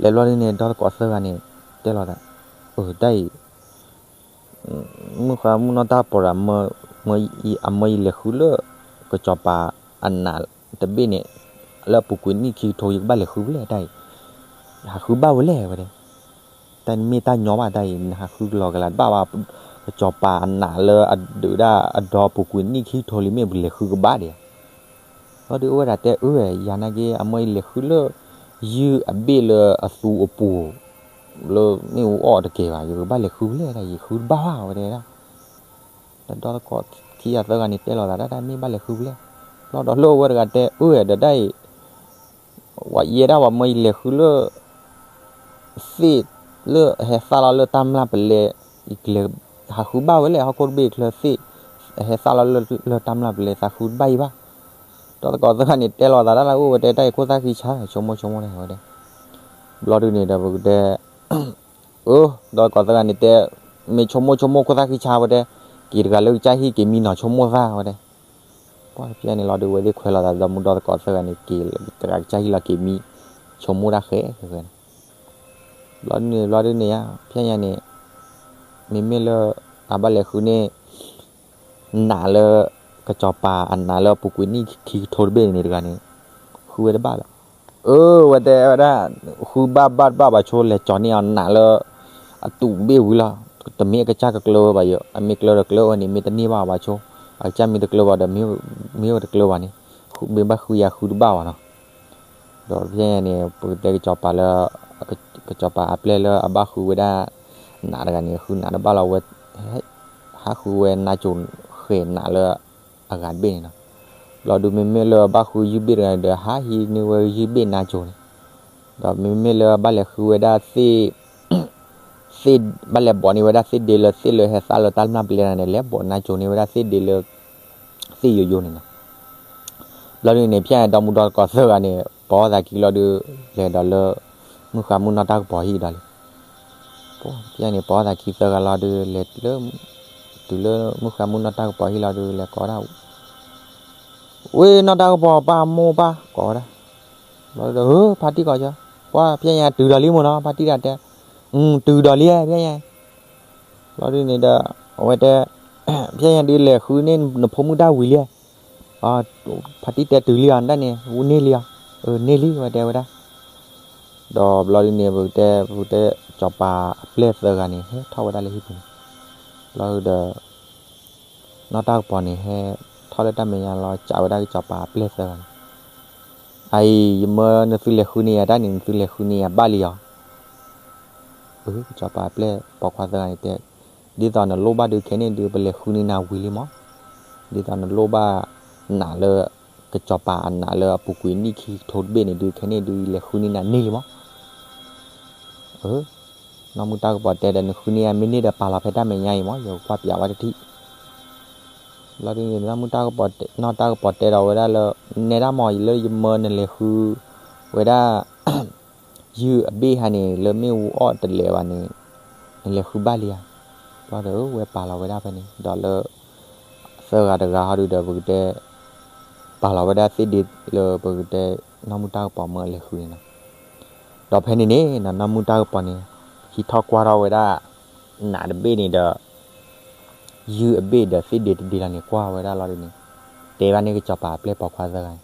လဲၤဘျီဒုန့ၣ် ဒီသကိးသၢဂၤန့ၣ် တဲလီၤသး, အတၢ်အံၤ မုၢ်ဃါမုၢ်နီၢ်တၢ်ကပီၤဒီး အမၢယလဲၤဃုလၢ ကစီၤပၤအနးတဘ့ၣ်န့ၣ် လၢအပူၤကွံာ်နံၣ်ခံကထိ ယကဘၣ်လဲၤဃုဖဲလဲၣ်တၢ်အံၤ, ဟးဃုဘၣ်ဝဲလဲၣ်ဝဲဒဲး, တၢ်မ့ၢ်တၢ်ညီဘၣ်တၢ်အံၤ နဟးဃုကလီကလးတဘၣ်ဘၣ်, ကစီၤပၤအနးလၢအဒုးဒၣ်အဒီပူၤကွံာ်နံၣ်ခံကထိလံ မ့ၢ်ပလဲၤဃုကဘၣ်ဒံးဧါ ဘျီဒုးအိၣ်ဝဲဒၣ်တဲအၢ ယၤနာ်က့ အမၢယလဲၤဃုလၢ ယုၢ်အဘ့ၣ်လၢအသူအပူၤ လၢမ့ၣ်အူအီၣ်တကဲၤဘၣ် ယကဘၣ်လဲၤဃုဖဲလဲၣ်ဒၣ် ယဃုတဘၣ်ဘၣ်ဝဲဒၣ်, ဒီးဒီသကိးခံဂၤသၢဂၤန့ၣ်တဲလီၤသးဒၣ် တၢ်မ့ၢ်ဘၣ်လဲၤဃုဖဲလဲၣ်, ဘျီဒီးလၢအိၣ်ဝဲတဂၤတဲအၢ ဒီးတၢ်အံၤ ဝဲယဲဒၣ်ပှၤမၢယလဲၤဃုလၢ သ့ၣ်လၢအဟဲသၣ်လီၤလၢတၢ်မျၢ်ပလဲ, ယကလဲၤဟးဃုဘၣ်ဝဲလဲၣ် ဟီၣ်ခိၣ်တဘ့ၣ်ချၢသ့ၣ် အဟဲသၣ်လီၤလၢတၢ်မျၢ်ပလဲ သးဃုတဘၣ်အံၤဘၣ်, ဒီသကိးသၢဂၤန့ၣ်တဲလီၤသးဒၣ်လၢအိၣ်ဝဲတဲတၢ်အံၤခိၣ်သၣ်ဃံဆါ ဆိကမိၣ်ဆိကမိၣ်ဒၣ်ဝဲဒၣ်, ဘျီဒုန့ၣ်ဒီးပကတဲ အၢ ဒီသကိးသၢဂၤန့ၣ်တဲ မ့ၢ်ဆိကမိၣ်ဆိကမိၣ်ခိၣ်သၣ်ဃံဆါဝဲတဲ, က့ၤတဂၤလၢကစၢ်ဟံၣ်က့ၤမံနီၤဆိကမိၣ်သၣ်ဝဲတဲ, ပှၢ်တဖဲန့ၣ်လီၤဒုးဝဲသ့ၣ်ခွဲးလီၤသးဒီးမူဒီသကိးသၢဂၤန့ၣ် က့ၤတဂၤကစၢ်ဟံၣ်လီၤက့ၤမံ ဆိကမိၣ်တၢ်ဃဲဃဲန့ၣ်, ဘျီဒုန့ၣ် ဘျီဒုန့ၣ်ဧါ ဖဲညါန့ၣ် မ့မ့ၢ်လၢ အဘၣ်လဲၤဃုန့ၢ် နးလၢ ကစီၤပၤအနးလၢအပူၤကွံာ်နံၣ်ခံကထိတဘ့ၣ်န့ၣ်တဂၤန့ၣ် ဃုဝဲတဘၣ်လၢၤ, အၢ ဝဲတဲဝဲဒၣ် ဃုဘၣ်ဘၣ်တဘၣ်ဘၣ်ဆိ လဲၤကၠီၤန့ၢ်အီၤနးလၢ အသူးတဘ့ၣ်ဝံၤလီၤ, တမ့ၢ်အကစၢ်ကကျၢၤဝဲဘၣ်ယိၤ အမ့ၢ်ကျၢၤဒီးကျၢၤဝဲန့ၣ် မ့ၢ်တန့ၢ်ဘၣ်ဘၣ်ဆိ, အကစၢ်မ့ၢ်တကျၢၤဘၣ်ဒီး မ့ၢ်ဝဲတကျၢၤဘၣ်န့ၣ်, မ့ၢ်ဘၣ်ဃုယၤဃုတဘၣ်ဘၣ်နီၤ ဒီးဖဲညါန့ၣ် ပကတဲကစီၤပၤလၢ ကစီၤပၤအပျဲၢ်လၢအဘၣ်ဃုဝဲဒၣ် နးတဂၤန့ၣ် ဃုနးတဘၣ်လီၤဝဲ ဟးဃုဝဲနါစိၤဃဲၤနးလၢအဂၤတဘ့ၣ်န့ၣ်လီၤ. ဘျီဒုးမ့မ့ၢ်လၢဘၣ်ဃုယုၢ်ဘ့ၣ်တဂၤန့ၣ်ဒီး ဟးဟံးန့ၢ်ဝဲယုၢ်ဘ့ၣ်နါစိၤန့ၣ်, ဒီးမ့မ့ၢ်လၢဘၣ်လဲၤဃုဝဲဒၣ် သ့ၣ်, ဘၣ်လဲၤဘိးန့ၢ်ဝဲဒၣ်သ့ၣ်ဒ့လၢသ့ၣ်လၢဟဲသၣ်လၢတၢ်မျၢ်ပလဲတဂၤန့ၣ် လဲၤဘိးနါစိၤန့ၢ်ဝဲဒၣ်သ့ၣ်ဒ့လၢ သ့ၣ်ယိယိန့ၣ်လီၤ. ဘျီဒုးန့ၣ် ဖဲညါန့ၣ် ဒီမုၢ်ဒီတကိးသၢဂၤန့ၣ် ပိာ်အီၣ်သးခံလီၤဒုး လဲၤဒီးလၢ မုၣ်ဃါမုၣ်နီၢ်တၢ်ကပီၤဟံၣ်ဒီးလံ. ဖဲညါန့ၣ် ပိာ်အီၣ်သးခံသၢဂၤလီၤဒုး လဲၤလၢ တုၤလၢမုၣ်ဃါမုၣ်နီၢ်တၢ်ကပီၤဟံၣ်လီၤဒုး လဲၤကိးဒၣ် ဝ့ၢ်နီၢ်တၢ်ကပီၤ ပၢ်မိၢ်ပၢ် ကိးဝဲဒၣ်. ဘျီဒုး ဖါတံၢ်ကိးကီ, ပှၤ ဖဲညါတုၤဒီးလံမ့ၢ်နီၤ ဖါတံၢ်ဒၣ်တဲ, တုၤဒီးလံ ဖဲညါ. ဘျီဒုးန့ၣ်ဒီး အဝဲတဲ, ဖဲညါဒုးလဲၤဃုန့ၢ်နဖိမုၣ်တၢ်ဝံၤလံ. ဖါတံၢ်တဲတုၤလံအီၤဒၣ်န့ၣ် ဝူန့ၢ်လံအီၤ, န့ၢ်လံ ဝဲတဲဝဲဒၣ်. ဒီးဘျီဒုးန့ၣ် ပကတဲ ပကတဲ ကစီၤပၤအပျဲၢ်သၢဂၤန့ၣ် ဟဲထီၣ်ဝဲဒၣ်လၢဟံၣ်ပူၤန့ၣ်, ဘျီဒုးဒီး နီၢ်တၢ်ကပီၤန့ၣ် ဟဲထီၣ်လၢတၢ်မဲာ်ညါလီၤ စံးဝဲဒၣ်ကစီၤပၤအပျဲၢ်သၢဂၤန့ၣ်, အအံၤ ယမၢနသုလဲၤဃုန့ၢ်ယၤတၢ်န့ၣ် နသုလဲၤဃုန့ၢ်ယၤဘၣ်လံအီၤ. ကစီၤပၤအပျဲၢ်ပိာ်ခွါသၢဂၤန့ၣ်တဲ, ဒ်သိးနလိၣ်ဘၣ်ဒုးခဲန့ၣ်ဒုး ပလဲၤဃုန့ၢ်နၤဝံၤလံမး, ဒ်သိးနလိၣ်ဘၣ် နးလၢ ကစီၤပၤအနးလၢအပူၤကွံာ်နံၣ်ခံကထိတဘ့ၣ်န့ၣ်ဒုးခဲန့ၣ်ဒုး ယလဲၤဃုန့ၢ်နၤန့ၢ်လံမး. နီၢ်မုၢ်တၢ်ကပီၤတဲဒီး နဃုန့ၢ်ယၤမ့ၢ်န့ၢ်ဒီးပာ်လီၤဖဲတၢ်မဲာ်ညါအံၤမး ယကကွၢ်ပၠးဝဲတထံၣ်. ဘျီဒုးန့ၣ် နီၢ်မုၢ်တၢ်ကပီၤတဲ, နီၢ်တၢ်ကပီၤတဲဒီးဝဲဒၣ်လၢ နဲဒၣ်မး လၢယမၢနလဲၤဃု ဝဲဒၣ် ယုၢ်အဘ့ၣ်ဟါန့ၣ် လၢမ့ၣ်အူအီၣ်တလဲၤဘၣ်န့ၣ် နလဲၤဃုဘၣ်လံဧါ. ဘျီဒီးဝဲပာ်လီၤဝဲဒၣ်ဖဲန့ၣ် ဒီးလၢ သၢဂၤတဂၤဟီဒုးဒီး ပကတဲ ပာ်လီၤဝဲဒၣ်သ့ၣ်ဒ့လၢပကတဲ နီၢ်မုၢ်တၢ်ကပီၤမၢအလဲၤဃုန့ၣ်လီၤ. ဒီးဖဲန့ၣ်န့ၣ် နီၢ်မုၢ်တၢ်ကပီၤန့ၣ် ဟံးထီၣ်ကွၢ်ထီၣ်ဝဲဒၣ် နးတဘ့ၣ်န့ၣ်ဒီး ယုၢ်အဘ့ၣ်ဒီးသ့ၣ်ဒ့တဒ့လီၤန့ၣ် ကွၢ်ဝဲဒၣ်လီၤဒုးန့ၣ် တဲဘၣ်န့ၣ်ကစီၤပၤအပျဲၢ်ပိာ်ခွါသၢဂၤန့ၣ်,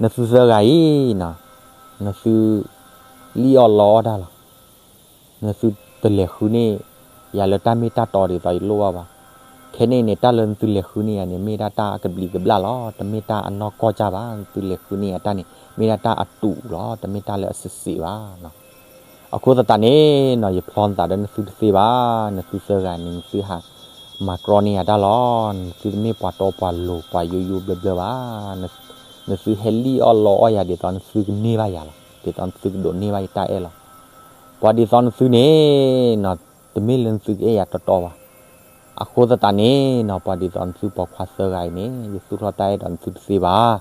နသုသၢဂၤအံၤနီၤ နသု လံၣ်အီၣ်လီအီၣ်တၢ်လီၤ. နသုတလဲၤဃုန့ၢ်ယၤလၢတၢ်မ့ၢ်တၢ်တီဒ်သိးယလိၣ်ဘၣ်ဘၣ်. ခဲန့ၣ်န့ၣ် တၢ်လၢနသုလဲၤဃုန့ၢ်ယၤန့ၣ် မ့ၢ်ဒၣ်တၢ်အကဘျံးကဘျၣ်လီၤ. တမ့ၢ်တၢ်အနီၢ်ကီၢ်ကၢ်ဘၣ်. နသုလဲၤဃုန့ၢ်ယၤတၢ်န့ၣ် မ့ၢ်ဒၣ်တၢ်အတူးလီၤ. တမ့ၢ်တၢ်လၢအစံးစံးဘၣ်နီၤ. အဃိသတးန့ၣ်နီၤ ယဖျီသးဒီးနသုတသ့ဘၣ်. နသုသၢဂၤန့ၣ် နသုဟးမၤကြီန့ၢ်ယၤတၢ်လီၤ. နသုတမ့ၢ်ပှၤတီပှၤလိၤ ပှၤယိယိဘျၢဘျၢဘၣ်. နသုဟဲလံၣ်အီၣ်လီအီၣ်ယၤ ဒ်သိးနသုကန့ၢ်ဘၣ်ယၤလီၤ. ဒ်သိးနသုကဒိးန့ၢ်ဘၣ်ယတၢ်အဲၣ်လီၤ. ပှၤဒ်သိးနသုန့ၣ်နီၤ တမ့ၢ်လၢနသုကအဲၣ်ယၤတီတီဘၣ်. အဃိသတးန့ၣ်နီၤ ပှၤဒ်သိးနသုပိာ်ခွါသၢဂၤအံၤန့ၣ် ယသူၣ်ထီၣ်တၢ်အဲၣ်ဒီးနသုတသ့ဘၣ်.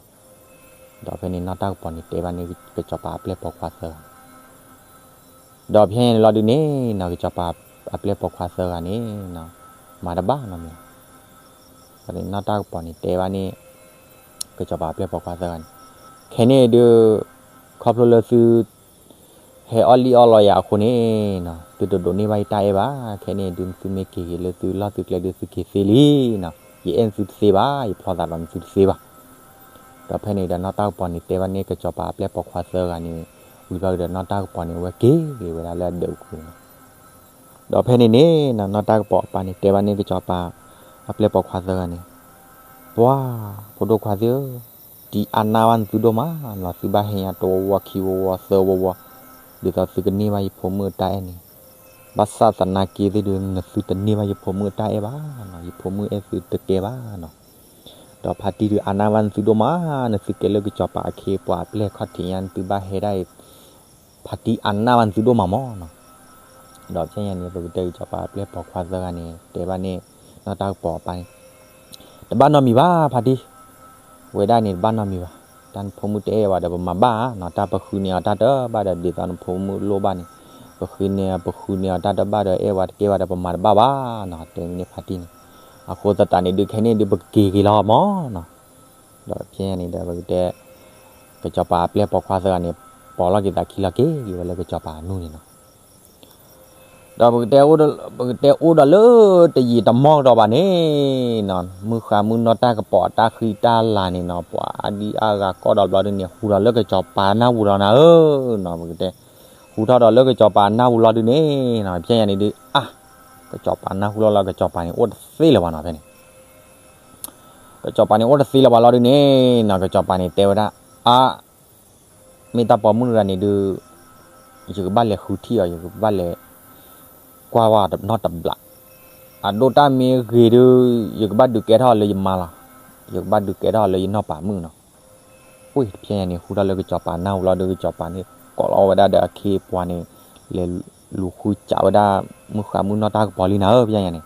ဒီးဖဲန့ၣ် နီၢ်တၢ်ကပီၤန့ၣ် တဲဘၣ်န့ၣ် ကစီၤပၤအပျဲၢ်ပိာ်ခွါသၢဂၤ ဒီးဖဲန့ၣ်လီၤဒုးန့ၣ်နီၤ ကစီၤပၤအပျဲၢ်ပိာ်ခွါသၢဂၤန့ၣ်နီၤ မၤတဘၣ်နီတမံၤ. နီၢ်တၢ်ကပီၤန့ၣ် တဲဘၣ်န့ၣ် ကစီၤပၤအပျဲၢ်ပိာ်ခွါသၢဂၤန့ၣ် ခဲန့ၣ်ဒုး ခီဖျိလၢသု ဟဲအီၣ်လံၣ်အီၣ်လီယၤအဃိန့ၣ်နီၤ သုတဒိးန့ၢ်ဘၣ်ယတၢ်အဲၣ်ဘၣ်. ခဲန့ၣ်ဒုး နသုမ့ၢ်က့ၤက့ၤလၢသုလီၢ်သုကျဲဒုး သုက့ၤသ့လံနီၤ. ယအဲၣ်နသုတသ့ဘၣ်. ယဖျီသးဒီးနသုတသ့ဘၣ်. ဒီးဖဲန့ၣ်ဒီး နီၢ်တၢ်ကပီၤန့ၣ် တဲဘၣ်န့ၣ် ကစီၤပၤအပျဲၢ်ပိာ်ခွါသၢဂၤန့ၣ် ဝံၤဘျီဒီး နီၢ်တၢ်ကပီၤန့ၣ် အဝဲက့ၤက့ၤဝဲဒၣ်လၢအဒၢးပူၤန့ၣ်လီၤ. ဒီးဖဲန့ၣ်န့ၣ်နီၤ နီၢ်တၢ်ကပီၤအပၢ်န့ၣ် တဲဘၣ်န့ၣ် ကစီၤပၤ အပျဲၢ်ပိာ်ခွါသၢဂၤန့ၣ်, ပှၤ ဖိဒိၣ်ခွါသ့ၣ်ဧၢ, တံၤအါနၢ်ဘၣ်နသုဒိၣ်မးနီၤ, သုဘၣ်ဟဲညါတဝီဝီခံဝီဝီသၢဝီဝီ, ဒ်သိးသုကန့ၢ်ဘၣ်ယဖိမုၣ်အတၢ်အဲၣ်န့ၣ်, ဘၣ်ဆၣ်သနာ်က့သ့ၣ်ဒုး နသုတန့ၢ်ဘၣ်ယဖိမုၣ်အတၢ်အဲၣ်ဘၣ်နီၤ, ယဖိမုၣ်အဲၣ်သုတကဲဘၣ်နီၤ. ဒီးဖါတံၢ်ဒုးအါနၢ်ဘၣ်နသုဒိၣ်မး, နသုကဲလၢကစီၤပၤအခ့အပှၤအပျဲၢ်ခီၣ်ထံးညါ နသုဘၣ်ဟဲဒၣ်အံၤ ဖါတံၢ်အါနၢ်ဘၣ်နသုဒိၣ်မးမးနီၤ. ဒီးဖဲညါန့ၣ် ပကတဲကစီၤပၤအပျဲၢ်ပိာ်ခွါသၢဂၤန့ၣ် တဲဘၣ်န့ၣ် နီၢ်တၢ်ကပီၤအပၢ်န့ၣ်, တဘၣ်နီတမံၤဘၣ်ဖါတံၢ်, ဝဲဒၣ်န့ၣ်တဘၣ်နီတမံၤဘၣ်, တၢ်နဖိမုၣ်တအဲၣ်ဝဲဒီး ပမၤဘၣ်ဧါနီၤ, တၢ်ပဃုန့ၢ်အီၤတၢ်တဘၣ်ဒီး ဒ်သိးနဖိမုၣ်လိၣ်ဘၣ်န့ၣ်, ပဃုန့ၢ် ပဃုန့ၢ်အီၤတၢ်တဘၣ်ဒီး အဲၣ်ဝဲတကဲဝဲဒီး ပမၤတဘၣ်ဘၣ်နီၤ, တဲန့ၣ်ဖါတံၢ်န့ၣ်. အဃိသတးန့ၣ်ဒုး ခဲန့ၣ်ဒုး ပကက့ၤက့ၤလီၤမးနီၤ. ဒီးဖဲန့ၣ်ဒီး ပကတဲ ကစီၤပၤအပျဲၢ်ပိာ်ခွါသၢဂၤန့ၣ် ပိာ်လီၤက့ၤသးခံလီၤက့ၤက့ၤဝဲလၢကစီၤပၤအနူၢ်န့ၣ်နီၤ. ဒီးပကတဲအိၣ်ဒီး ပကတဲအိၣ်ဒီးလၢတယံာ်တမီၢ်ကဒီးဘၣ်န့ၣ်နီၤ, မုၢ်ဃါမုၢ်နီၢ်တၢ်ကပီၤအတၢ်ဃံတၢ်လၤန့ၣ်နီၤ, ပှၤအါဒံအါဂၤကီၢ်ဒီးဘျီဒုန့ၣ် ဟူးဒီးလၢကစီၤပၤနၢ်ပူၤလီၤနၤဧၢနီၤ, ပကတဲ ဟူးထီၣ်ဒီးလၢကစီၤပၤနၢ်ပူၤလီၤဒုန့ၣ်နီၤ, ဖဲညါန့ၣ်ဒုး အါ ကစီၤပၤနၢ်ဟူလီၤလီၤ ကစီၤပၤန့ၣ် အိၣ်တသ့လၢၤဘၣ်နီၤ ဖဲန့ၣ် ကစီၤပၤန့ၣ် အိၣ်တသ့လၢၤဘၣ်လီၤဒုန့ၣ်နီၤ, ကစီၤပၤန့ၣ် တဲဝဲဒၣ် အါ မ့ၢ်တၢ်ပိာ်မုၣ်တဂၤန့ၣ်ဒုး ယကဘၣ်လဲၤဃုထံၣ်အီၤ, ယကဘၣ်လဲၤကွၢ်ဝဲနီတဘျီ. အဒိၣ်တၢ်မ့ၢ်ဂ့ၤဒုး ယကဘၣ်ဒုးကဲထီၣ်လၢယမါလီၤ. ယကဘၣ်ဒုးကဲထီၣ်လၢယနီၢ်ပၤမုၣ်နီၤ. ဝ့ၢ်တဖျဲညါန့ၣ် ဃုထီၣ်လၢကစီၤပၤနၢ်ဟူလီၤဒီး ကစီၤပၤန့ၣ် ကိးလီၤဝဲဒၣ်ဒီးအခ့အပှၤန့ၣ် လဲၤလူၤဃုစးဝဲဒၣ် မုၣ်ဃါမုၣ်နီၢ်တၢ်ကပီၤလံနၤဧၢ ဖဲညါန့ၣ်.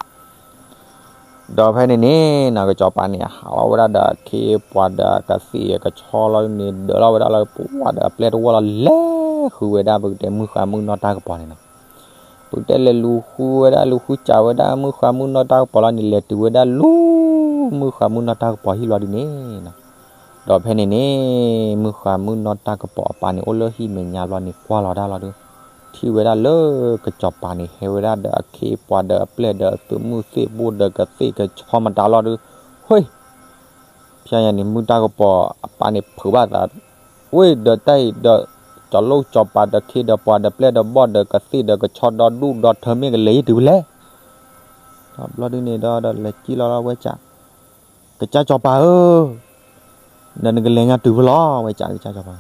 ဒီးဖဲန့ၣ်န့ၣ်နီၤ ကစီၤပၤန့ၣ် ဟးလီၤဝဲဒၣ်ဒီးအခ့အပှၤဒီးကသ့ၣ်ကဆီလီၤန့ၣ် ဒၢးလီၤဝဲဒၣ်လၢပှၢ်ဒီးအပျဲၢ်တဝီလီၤ လဲၤဃုဝဲဒၣ် ပကတဲမုၣ်ဃါမုၣ်နီၢ်တၢ်ကပီၤန့ၣ်နီၤ. ပကတဲလဲၤလူၤဃုဝဲဒၣ် လူၤဃုစးဝဲဒၣ် မုၣ်ဃါမုၣ်နီၢ်တၢ်ကပီၤလီၤန့ၣ် လဲၤတုၤဝဲဒၣ်လူၤ မုၣ်ဃါမုၣ်နီၢ်တၢ်ကပီၤဟံၣ်လီၤဒုးန့ၣ်နီၤ. ဒီးဖဲန့ၣ်န့ၣ် မုၣ်ဃါမုၣ်နီၢ်တၢ်ကပီၤအပၢ်န့ၣ် အိၣ်လၢဟံၣ်မဲာ်ညါဘျီန့ၣ် ကွၢ်လီၤတၢ်လီၤဒုး ထံၣ်ဝဲဒၣ်လၢကစီၤပၤန့ၣ် ဟဲဝဲဒၣ်ဒီးအခ့အပှၤဒီးအပျဲၢ်ဒီးအသုးမုၢ်သ့ၣ်ဘိဒီးကသ့ၣ်ကဆီမတၤလီၤဒုး ဟ့ၣ် ဖဲညါန့ၣ် မုၣ်တၢ်ကပီၤအပၢ်န့ၣ် ဖုးဘၣ်သး ဝ့ၢ်ဒီးတၢ်အံၤဒီး ကၠီၤလိၣ်ကၠီၤပၤဒီးခ့ဒီးပှၤဒီးပျဲၢ်ဒီးဘီၣ်ဒီးကသ့ၣ်ဒီးကဆီဒီးဒူၣ်ဒီးထၢမ့ၢ်ကလဲၤဟံၣ်တုၤဖဲလဲၣ်. ဒီးဘျီဒုးန့ၣ်ဒီး ဒီးလဲၤကံၣ်လီၤလၢဝဲကၠး, ကစၢ်ကၠီၤပၤဧၢ, ဒီးနကလဲၤညါတုၤဖဲလဲၣ် ဝဲကၠးကစၢ်ကၠီၤပၤ.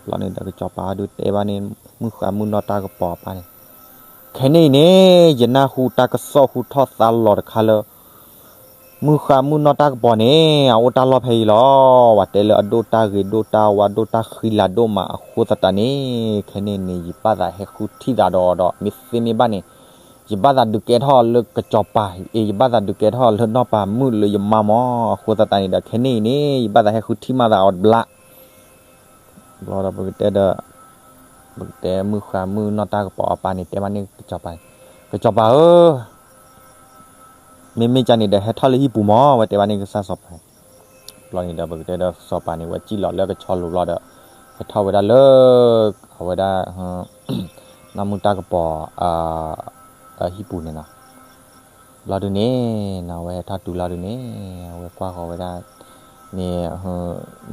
ဘျီန့ၣ်ဒီးကစီၤပၤဒုးတဲဘၣ်န့ၣ် မုၣ်ဃါမုၣ်နီၢ်တၢ်ကပီၤအပၢ်န့ၣ်, ခဲန့ၣ်အံၤန့ၣ် ယနၢ်ဟူတၢ်ကစီၣ်ဟူထီၣ်သါလီၤတခါလၢ မုၣ်ဃါမုၣ်နီၢ်တၢ်ကပီၤန့ၣ် အအိၣ်တၢ်လီၢ်ဖဲအံၤလီၤ. ဝဲတဲလၢအဒိၣ်တၢ်ဂ့ၤဒိၣ်တၢ်ဝါ ဒိၣ်တၢ်ဃံလၤဒိၣ်မးအဃိသတးန့ၣ် ခဲန့ၣ်န့ၣ် ယဘၣ်သးဟဲဃုထံၣ်သးဒီး ဒီးမ့ၢ်သ့မ့ၢ်ဘၣ်န့ၣ် ယဘၣ်သးဒုးကဲထီၣ်လၢကစီၤပၤအံၤ, ယဘၣ်သးဒုးကဲထီၣ်လၢနီၢ်ပၤမုၣ်လၢယမါမၢ်. အဃိသတးန့ၣ်ဒီး ခဲန့ၣ်အံၤန့ၣ် ယဘၣ်သးဟဲဃုထံၣ်မၤသးအီၤတဘျီ ဘျီဒီးပကတဲဒီး ပကတဲမုၣ်ဃါမုၣ်နီၢ်တၢ်ကပီၤအပၢ်န့ၣ် တဲဘၣ်န့ၣ်ကစီၤပၤ, ကစီၤပၤဧၢ, မ့မ့ၢ်ကန့ၣ်ဒီး ဟဲထီၣ်လၢဟံၣ်ပူၤမၢ်, ဝဲတဲဘၣ်န့ၣ်ကစၢ်စီၤပၤ. ဘျီန့ၣ်ဒီး ပကတဲဒီးစီၤပၤန့ၣ် ဝဲကံၣ်လီၤလၢကဆီလိၤဘျီဒီး ဟဲထီၣ်ဝဲဒၣ်လၢ အဝဲဒၣ် နီၢ်မုၣ်တၢ်ကပီၤ ဟံၣ်ပူၤန့ၣ်နီၤ. ဘျီဒုးန့ၣ်နီၤ အဝဲဟဲထီၣ်တုၤလီၤဒုးန့ၣ် အဝဲကွၢ်ဃီၤဝဲဒၣ်န့ၣ်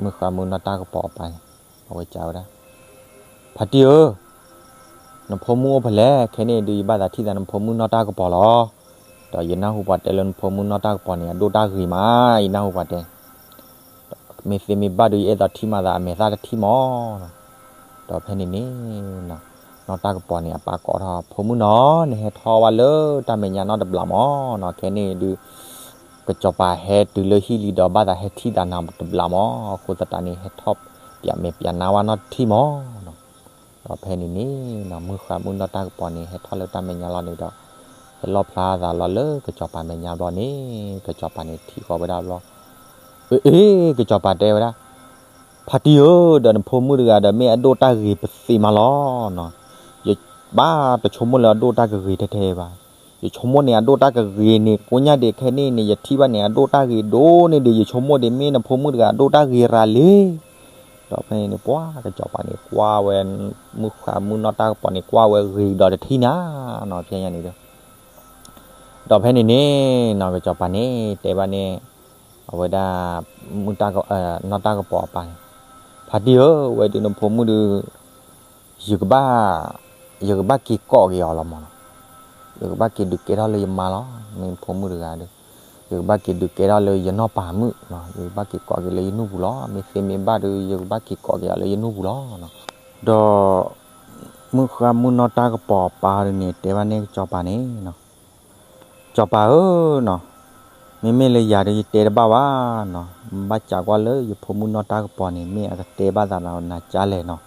မုၣ်ဃါမုၣ်နီၢ်တၢ်ကပီၤအပၢ်န့ၣ် အဝဲကးဝဲဒၣ်, ဖါတံၢ်ဧၢ, နဖိမုၣ်အိၣ်ဖဲလဲၣ်, ခဲန့ၣ်ဒုး ယဘၣ်သးထံၣ်သးနဖိမုၣ်နီၢ်တၢ်ကပီၤလီၤ. ဒီးယနၢ်ဟူပှၤတဲလၢနဖိမုၣ်နီၢ်တၢ်ကပီၤန့ၣ် အဒိၣ်တၢ်ဂ့ၤမး, ယနၢ်ဟူပှၤတဲ မ့ၢ်သ့မ့ၢ်ဘၣ်ဒုး ယအဲၣ်ဒိးထံၣ်မၤသးအမဲာ်သၣ်တထံၣ်မၢ်နီၤ. ဒီးဖဲန့ၣ်န့ၣ် နီၢ်တၢ်ကပီၤန့ၣ် အပၢ်ကိးထီၣ် ဖိမုၣ်နီၤ, နဟဲထီၣ်ဝဲလၢတၢ်မဲာ်ညါနီတဘျီမၢ်နီၤ. ခဲန့ၣ်ဒုး ကစီၤပၤဟဲတုၤလၢဟံၣ်လံဒီး ဘၣ်သးဟဲထံၣ်သးနၤတဘျီမၢ်, အဃိသတးန့ၣ် ဟဲထီၣ်ပၠးမဲာ်ပၠးနါဝဲနီတထံၣ်မၢ်နီၤ. ဒီးဖဲန့ၣ်န့ၣ်နီၤ မုၣ်ဃါမုၣ်နီၢ်တၢ်ကပီၤန့ၣ် ဟဲထီၣ်လၢတၢ်မဲာ်ညါလီၤန့ၣ်ဒီး ဟဲလီၣ်ဖျါသးလီၤလၢကစီၤပၤမဲာ်ညါဘျီန့ၣ် ကစီၤပၤန့ၣ်ထံၣ်ဃီၤဝဲဒၣ်ဘျီ, အ့ ကစီၤပၤတဲဝဲဒၣ်, ဖါတံၢ်ဧၢ, ဒီးနဖိမုၣ်တဂၤဒီး မ့ၢ်အဒိၣ်တၢ်ဂ့ၤပသ့မးလီၤနီၤ. ယဘၣ်တဆိကမိၣ်လၢအဒိၣ်တၢ်ကဂ့ၤထဲထဲဘၣ်. ယဆိကမိၣ်န့ၣ် အဒိၣ်တၢ်ကဂ့ၤန့ၣ် ကိးညါဒံးခဲန့ၣ်န့ၣ် ယထံၣ်ဘၣ်န့ၣ် အဒိၣ်တၢ်ဂ့ၤဒိၣ်န့ၢ်ဒံး ယဆိကမိၣ်ဒံး မ့ၢ်နဖိမုၣ်တဂၤအဒိၣ်တၢ်ဂ့ၤရၤလံ. ဒီးဖဲန့ၣ်န့ၣ် ပှၤကစီၤပၤန့ၣ် ကွၢ်ဝဲ မုၣ်ဃါမုၣ်နီၢ်တၢ်ကပီၤန့ၣ် ကွၢ်ဝဲဂ့ၤဒီးတထံၣ်နၤနီၤ ဖဲညါန့ၣ်ဒီး ဒီးဖဲန့ၣ်န့ၣ်နီၤ ကစီၤပၤန့ၣ် တဲဘၣ်န့ၣ် အဝဲဒၣ် မုၣ်တၢ်က နီၢ်တၢ်ကပီၤအပၢ်န့ၣ်, ဖါတံၢ်ဧၢ, ဝဲဒုးနဖိမုၣ်ဒုး ယကဘၣ် ယကဘၣ်က့ၤကိးက့ၤအီၤလီၤမၢ်နီၤ. ယကဘၣ်က့ၤဒုးကဲထီၣ်လၢယမါလီၤ. မ့ၢ်နဖိမုၣ်တဂၤဒီး ယကဘၣ်က့ၤဒုးကဲထီၣ်လၢယနီၢ်ပၤမုၣ်နီၤ. ယကဘၣ်က့ၤကိးက့ၤလၢယနူၢ်ပူၤလီၤ. မ့ၢ်သ့မ့ၢ်ဘၣ်ဒီး ယကဘၣ်က့ၤကိးက့ၤအီၤလၢယနူၢ်ပူၤလီၤနီၤ. ဒီး မုၣ်ဃါမုၣ်နီၢ်တၢ်ကပီၤအပၢ်ဒုးန့ၣ် တဲဘၣ်န့ၣ်ကစီၤပၤန့ၣ်နီၤ, စီၤပၤဧၢနီၤ, မ့မ့ၢ်လၢယၤဒီးယတဲတဘၣ်ဘၣ်နီၤ. ဘၣ်စးကွၢ်လၢယဖိမုၣ်နီၢ်တၢ်ကပီၤန့ၣ် မ့ၢ်အကတဲဘၣ်သးနၤကၠါလဲၣ်နီၤ.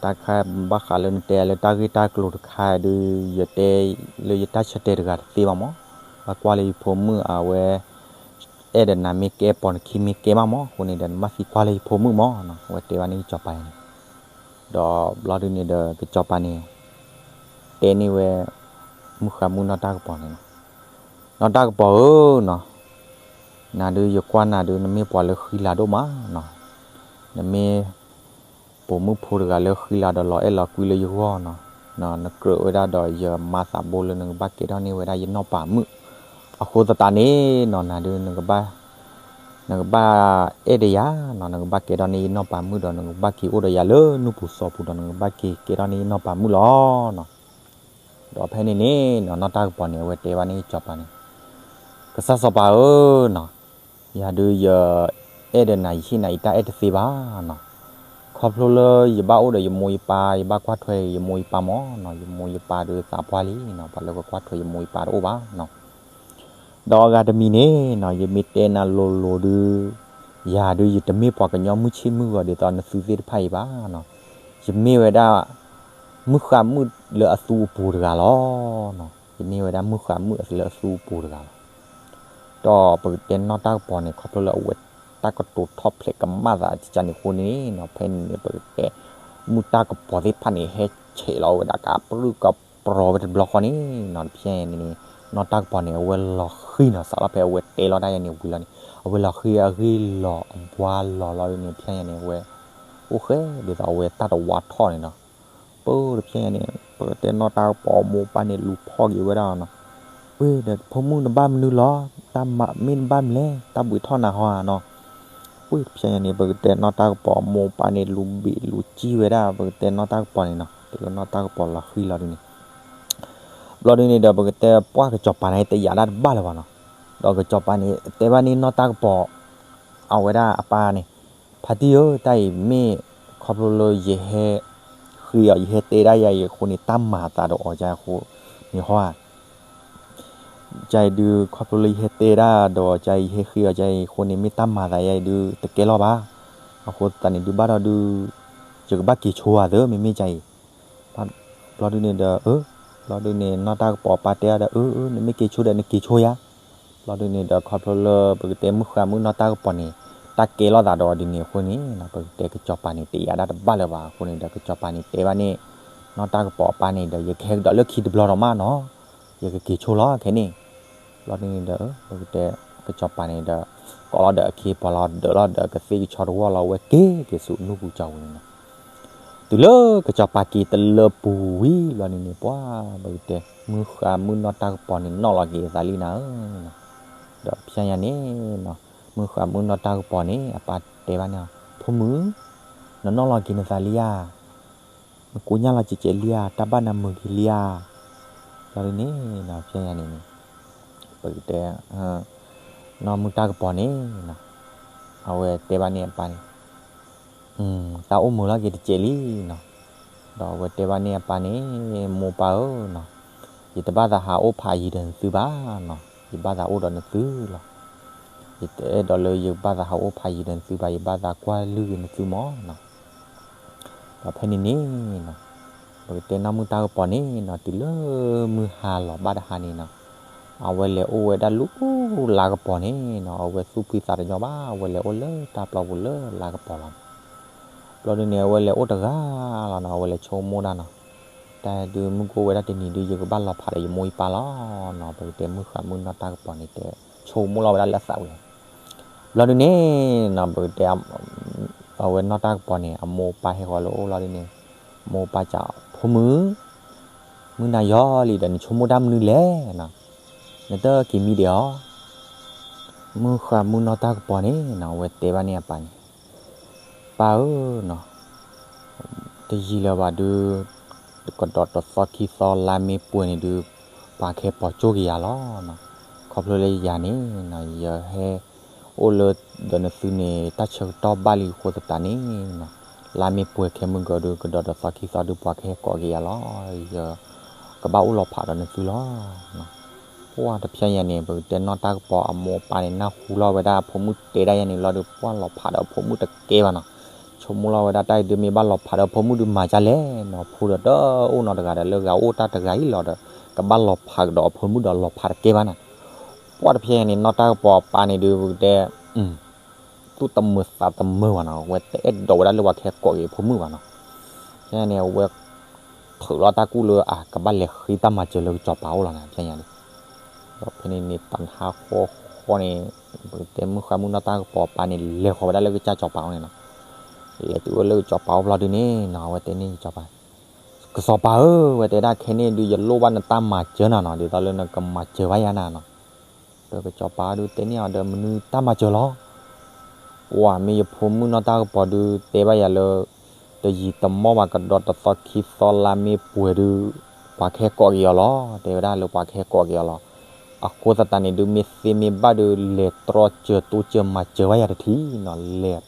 တၢ်ခါဘၣ်ဃးလၢနတဲလၢတၢ်ဂ့ၢ်တၢ်ကျိၤတခါဒုး ယတဲလၢယတၢ်ဆၢတဲာ်တဂၤတသ့ဘၣ်မၢ်. ဘၣ်ကွၢ်လၢယဖိမုၣ်အဝဲ အဲၣ်ဒိးနၤမ့ၢ်ကဲ ပိာ်နခံမ့ၢ်ကဲမးမၢ်. အဃိန့ၣ်ဒီး နဘၣ်သံကွၢ်လၢယဖိမုၣ်မၢ်နီၤ. အဝဲတဲဘၣ်န့ၣ်ကစီၤပၤန့ၣ် ဒီးဘျီဒုးန့ၣ်ဒီး ကစီၤပၤန့ၣ် တဲန့ၢ်ဝဲ မုၣ်ဃါမုၣ်နီၢ်တၢ်ကပီၤန့ၣ်နီၤ, နီၢ်တၢ်ကပီၤဧၢနီၤ, နၤဒုးယကွၢ်နၤဒုး နမ့ၢ်ပှၤလၢဃံလၤဒိၣ်မးနီၤ, နမ့ၢ် ပိာ်မုၣ်ဖိတဂၤလၢဃံလၤဒီးလီၤအဲၣ်လီၤကွံလၢယဂီၢ်နီၤ, နကြၢးဝဲဒၣ်ဒီးယမၤသးဘိလၢနကဘၣ်ကဲထီၣ်န့ၢ်ဝဲဒၣ်ယနီၢ်ပၤမုၣ်, အဃိသတးန့ၣ်နီၤ နၤဒုး နကဘၣ်အဲၣ်ဒီးယၤနီၤ, နကဘၣ်ကဲထီၣ်န့ၢ်ယနီၢ်ပၤမုၣ်ဒီး နကဘၣ်က့ၤအိၣ်ဒီးယၤလၢနူၢ်ပူၤသီပူၤဒီး နကဘၣ်က့ၤကဲထီၣ်န့ၢ်ယနီၢ်ပၤမုၣ်လီၤနီၤ. ဒီးဖဲန့ၣ်န့ၣ်နီၤ နီၢ်တၢ်ကပီၤန့ၣ် အဝဲတဲဘၣ်န့ၣ်စီၤပၤန့ၣ်, ကစၢ်စီၤပၤဧၢနီၤ, ယၤဒုးယအဲၣ်ဒီးနၤ ယဟ့ၣ်နၤယတၢ်အဲၣ်တသ့ဘၣ်နီၤ, ခီဖျိလၢယဘၣ်အိၣ်ဒီးယမိၢ်ယပၢ် ယဘၣ်ကွၢ်ထွဲယမိၢ်ယပၢ်မးနီၤ, ယမိၢ်ယပၢ်ဒုးသးပှၢ်လံနီၤ, ပှၤလၢကကွၢ်ထွဲယမိၢ်ယပၢ်တအိၣ်ဘၣ်နီၤ. ဒီးအဂၤတမံၤန့ၣ်နီၤ ယမ့ၢ်တဲနၤလိၤလိၤဒုး ယၤဒုးယတမ့ၢ်ပှၤကညီမုၢ်ဆ့ၣ်မုၢ်ဂီၤဒ်သိးနသုသ့ၣ်တဖၣ်အံၤဘၣ်နီၤ, ယမ့ၢ်ဝဲဒၣ် မုၣ်ဃါမုၣ်လၢအသူအပူၤတဂၤလီၤနီၤ, ယမ့ၢ်ဝဲဒၣ်မုၣ်ဃါမုၣ်လၢအသူအပူၤတဂၤလီၤ. ဒီးပကတဲနီၢ်တၢ်ကပီၤန့ၣ် ခီဖျိလၢအဝဲတၢ်ကတိၤထီၣ်ဖျဲးကမၣ်သးကန့ၣ်အဃိန့ၣ်နီၤ, ဖဲန့ၣ်န့ၣ် ပကတဲ မုၢ်တၢ်ကပီၤသ့ၣ်တဖၣ်န့ၣ် ဟဲဆဲးလီၤဝဲဒၣ်ကပြုၢ်ကပြီၤဝဲတဘျီဃီန့ၣ်နီၤ, တဖဲန့ၣ်န့ၣ် နီၢ်တၢ်ကပီၤန့ၣ် အဝဲလီၤဃံၤနီၤ, စးလီၤဖဲအဝဲတဲလီၤတၢ်ယၤန့ၣ်ဝံၤလီၤန့ၣ် အဝဲလီၤဃံၤအဂ့ၢ်လီၤအဘှါလီၤလီၤဒုးန့ၣ် တဖဲန့ၣ်န့ၣ် အဝဲ အိၣ်ဃဲဒ်သိးအဝဲတၢ်တဝါထီၣ်န့ၣ်နီၤ. ပတဖဲန့ၣ် ပကတဲနီၢ်တၢ်ကပီၤအမိၢ်အပၢ်န့ၣ်လူၤဖီၣ်က့ၤဝဲဒၣ်နီၤ, ပှ့ၤဒီးဖိမုၣ်နဘၣ်မနုၤလီၤ, တၢ်မၤမ့ၢ်နဘၣ်မလဲၣ်, တၢ်ဘှံးထီၣ်နၤဟီဧါနီၤ. ပှ့ၤတဖဲန့ၣ်န့ၣ် ပကတဲနီၢ်တၢ်ကပီၤအမိၢ်အပၢ်န့ၣ်လူၤဘ့ၣ်လူၤစံၣ်ဝဲဒၣ် ပကတဲနီၢ်တၢ်ကပီၤန့ၣ်နီၤ, တုၤလၢနီၢ်တၢ်ကပီၤလီၤဃံၤလီၤဒုးန့ၣ် ဘျီဒုးန့ၣ်ဒီး ပကတဲပှၢ်ကစီၤပၤန့ၣ်တယာ်ဒၣ်တဘၣ်လၢၤဘၣ်နီၤ. ဒီးကစီၤပၤန့ၣ်တဲဘၣ်န့ၢ်နီၢ်တၢ်ကပီၤ အဝဲဒၣ်အပၢ်န့ၣ်, ဖါတံၢ်ဧၢ, တၢ်အံၤမ့ၢ်ခီဖျိလၢယဟဲဃ့အီၤ ယဟဲတဲဒၣ်ယၤအံၤအဃိန့ၣ် တၢ်မၤအသးဒီးအီၤယၤအဃိန့ၣ်ဟီဧါ. ကအံၤဒုး ခီဖျိလၢယဟဲတဲဒၣ်ဒီးကအံၤ ယဟဲဃ့အီၤကအံၤအဃိန့ၣ် မ့ၢ်တၢ်မၤသးယၤအံၤဒုး တကဲလီၤဘၣ်. အဃိသတးန့ၣ်ဒုး ဘၣ်ဒီးဒုး ယကဘၣ်က့ၤဆိဧါသၢ မ့မ့ၢ်ကအံၤ ဘျီဒုးန့ၣ်ဒီး အၢ ဘျီဒုးန့ၣ် နီၢ်တၢ်ကပီၤပၢ်တဲအီၤဒီး အၢ အၢ နမ့ၢ်က့ၤဆိဒီးနက့ၤဆိယၤ. ဘျီဒုးန့ၣ်ဒီး ခီဖျိလၢပကတဲမုၣ်ဃါမုၣ်နီၢ်တၢ်ကပီၤန့ၣ် တၢ်ကဲလိာ်သးဒီးဒ်န့ၣ်အဃိန့ၣ် ပကတဲကစီၤပၤန့ၣ် တယာ်ဒၣ်တဘၣ်လၢၤဘၣ်အဃိန့ၣ်ဒီး ကစီၤပၤန့ၣ်တဲဘၣ်န့ၣ် နီၢ်တၢ်ကပီၤအပၢ်န့ၣ်ဒီး ယကဟဲကဒီးလၢခံတဘျီဒီးမးနီၤ ယကက့ၤဆိလီၤခဲန့ၣ်. ဘျီဒုးန့ၣ်ဒီး ပကတဲကစီၤပၤန့ၣ်ဒီး ကိးလီၤဒီးအခ့အပှၤလီၤ ဒၢးလီၤဒီးကသ့ၣ်ကဆီတဝီလီၤ အဝဲက့ၤက့ၤဆူနူၢ်ပူၤကၠီပူၤန့ၣ်နီၤ. တုၤလၢကစီၤပၤက့ၤတလၢပူၤဝံၤဘျီဒုးန့ၣ် ပှၤ ပကတဲ မုၣ်ဃါမုၣ်နီၢ်တၢ်ကပီၤန့ၣ် နီၣ်လီၤက့ၤအသးလံနၤဧၢနီၤ. ဒီးဖဲညါန့ၣ်နီၤ မုၣ်ဃါမုၣ်နီၢ်တၢ်ကပီၤန့ၣ် အပၢ်တဲဘၣ်န့ၣ် ဖိမုၣ် နနီၣ်လီၤက့ၤနသးလံဧါ နကိညၢ်လီၤကဲးကဲးလံဧါ တၢ်ဘၣ်နၤမုာ်က့ၤလံဧါ. ဘျီဒုးန့ၣ်နီၤ ဖဲညါန့ၣ်န့ၣ် ပကတဲ နီၢ်မုၣ်တၢ်ကပီၤန့ၣ်နီၤ အဝဲတဲဘၣ်န့ၣ်အပၢ်န့ၣ် တၢ်အိၣ်မုာ်လီၤက့ၤတစဲးလံနီၤ. ဒီးအဝဲတဲဘၣ်န့ၣ်အပၢ်န့ၣ် မိၢ်ပၢ်ဧၢနီၤ ယတဘၣ်သးဟးအိၣ်ဖးယံၤဒီးနသုဘၣ်နီၤ ယဘၣ်သးအိၣ်ဒီးနသုလီၤ. ယတအဲၣ်ဒိးလၢယဘၣ်သးဟးအိၣ်ဖးယံၤဒီးနသုဘၣ် ယဘၣ်သးကွၢ်လုၢ်က့ၤနသုမးနီၤ. ဒီးဖဲန့ၣ်န့ၣ်နီၤ ပကတဲနီၢ်မုၣ်တၢ်ကပီၤန့ၣ်နီၤ တုၤလၢမုၢ်ဟါလီၤဘၣ်တဟါန့ၣ်နီၤ အဝဲလဲၤအိၣ်ဝဲဒၣ်လၢလါကပီၤန့ၣ်နီၤ အဝဲသူၣ်ဖှံသးတညီဘၣ် အဝဲလဲၤအိၣ်လၢတၢ်ပျီပူၤလၢလါကပီၤလီၤ. ဘျီဒုးန့ၣ် အဝဲလဲၤအိၣ်တဂၤလီၤနီၤ အဝဲလဲၤဆိကမိၣ်ဒၣ်နီၤ တၢ်ဒုးမုၢ်ကအိၣ်ဝဲဒၣ်တနံၤဒုး ယကဘၣ်လီၤဖးဒီးယမိၢ်ယပၢ်လီၤနီၤ ပကတဲမုၣ်ဃါမုၣ်နီၢ်တၢ်ကပီၤန့ၣ်တဲ ဆိကမိၣ်လီၤဝဲဒၣ်လၢအသးဝံၤ ဘျီဒုးန့ၣ်နီၤ ပကတဲ အဝဲနီၢ်တၢ်ကပီၤန့ၣ် အမိၢ်ပၢ်ဟဲဃီၤလၢအအိၣ်လီၤဒုးန့ၣ် မိၢ်ပၢ်စံး ဖိမုၣ် မုၢ်နၤယီၤလံဒီး နဆိကမိၣ်တၢ်မနုၤလဲၣ်နီၤ နတက့ၤမံဒံးအီၤ မုၣ်ဃါမုၣ်နီၢ်တၢ်ကပီၤန့ၣ်နီၤ အဝဲတဲဘၣ်န့ၣ်အပၢ်န့ၣ် ပၢ်ဧၢနီၤ တယံာ်လၢၤဘၣ်ဒုး ကဒီးတသီခံသီလါမ့ၢ်ပှဲၤန့ၣ်ဒုး ပှၤကဟဲပိာ်ကၠိက့ၤယၤလီၤနီၤ. ခီဖျိလၢယၤန့ၣ်နီၤ ယဟဲအိၣ်လၢဒီးနသုန့ၣ် တၢ်ဆၢကတီၢ်ဘၣ်လံအဃိသတးန့ၣ်နီၤ လါမ့ၢ်ပှဲၤခဲမုၢ်ဂီၤဒုး ကဒီးတသီခံသီဒုး ပှၤကဟဲကိးက့ၤယၤလီၤ ယကဘၣ်အိၣ်လီၤဖးဒီးနသုလီၤ. ပှၢ်တဖျဲညါန့ၣ် ပကတဲနီၢ်တၢ်ကပီၤအမိၢ်အပၢ်န့ၣ် နၢ်ဟူလီၤဝဲဒၣ်အဖိမုၣ်တဲဒၣ်ယၤန့ၣ်လီၤဒီး ပှၢ်လီၤဖးဒီးအဖိမုၣ်တကဲဘၣ်နီၤ. ဆိကမိၣ်လီၤဝဲဒၣ်တၢ်အံၤဒုးမ့ၢ်ဘၣ်လီၤဖးဒီးအဖိမုၣ်ဒုးမၤဒ်လဲၣ်နီၤ ဖိဒီးတအိၣ်နီတဂၤဒီးလၢဂၤအိၣ်တၢ်တဂၤအံၤလီၤဒီး ကဘၣ်လီၤဖးကဒီးအဖိမုၣ်ဒီးလီၤဖးတကဲဘၣ်နီၤ. ပှၢ်တဖျဲညါန့ၣ် နီၢ်တၢ်ကပီၤအပၢ်န့ၣ်ဒုး ပကတဲ သူၣ်တမုာ်သးတမုာ်ဘၣ်နီၤ အဝဲတအဲၣ်ဒိးဝဲဒၣ်လၢပှၤကဟဲကိးက့ၤအဖိမုၣ်ဘၣ်နီၤ. ဖဲန့ၣ် အဝဲထုးလီၤတၢ်ကူၣ်လၢအ ကဘၣ်လဲၤဃ့တၢ်မၤစၢၤလၢကစီၤပၤအိၣ်လီၤန့ၣ် ဖဲညါန့ၣ်. ဒီးဖဲန့ၣ်န့ၣ် တဟါဃီဃီန့ၣ် ပကတဲမုၣ်ဃါမုၣ်နီၢ်တၢ်ကပီၤအပၢ်န့ၣ် လဲၤဃီၤဝဲဒၣ်လၢကစၢ်စီၤပၤအိၣ်န့ၣ်နီၤ. လဲၤတုၤအိၣ်လၢကစီၤပၤအိၣ်ဘျီဒုးန့ၣ်နီၤ အဝဲတဲန့ၢ်ကစီၤပၤ ကစီၤပၤဧၢ ဝဲတဲဒၣ်ခဲန့ၣ်ဒုး ယလိၣ်ဘၣ်နတၢ်မၤစၢၤနၤနီၤ ဒ်သိးလၢနကမၤစၢၤဘၣ်ယၤနၤနီၤ. ဒီးကစီၤပၤဒုးတဲန့ၢ်အီၤဒီး မနုၤတၢ်မၤစၢၤလီၤ. ပှၤမ့ၢ်ယဖိမုၣ်နီၢ်တၢ်ကပီၤဒုး တဲဘၣ်ယၤလၢ တယံာ်တမီၢ်ဘၣ်ကဒီးတသီခံသီလါမ့ၢ်ပှဲၤဒုး ပှၤကဟဲကိးက့ၤအီၤလီၤ. တဲဝဲဒၣ်လၢပှၤကဟဲကိးက့ၤအီၤလီၤ. အဃိသတးန့ၣ်ဒုး မ့ၢ်သ့မ့ၢ်ဘၣ်ဒုး လဲၤတြီစၢၤတိစၢၤမၤစၢၤဘၣ်ယၤတထံၣ်နီၤ လဲၤ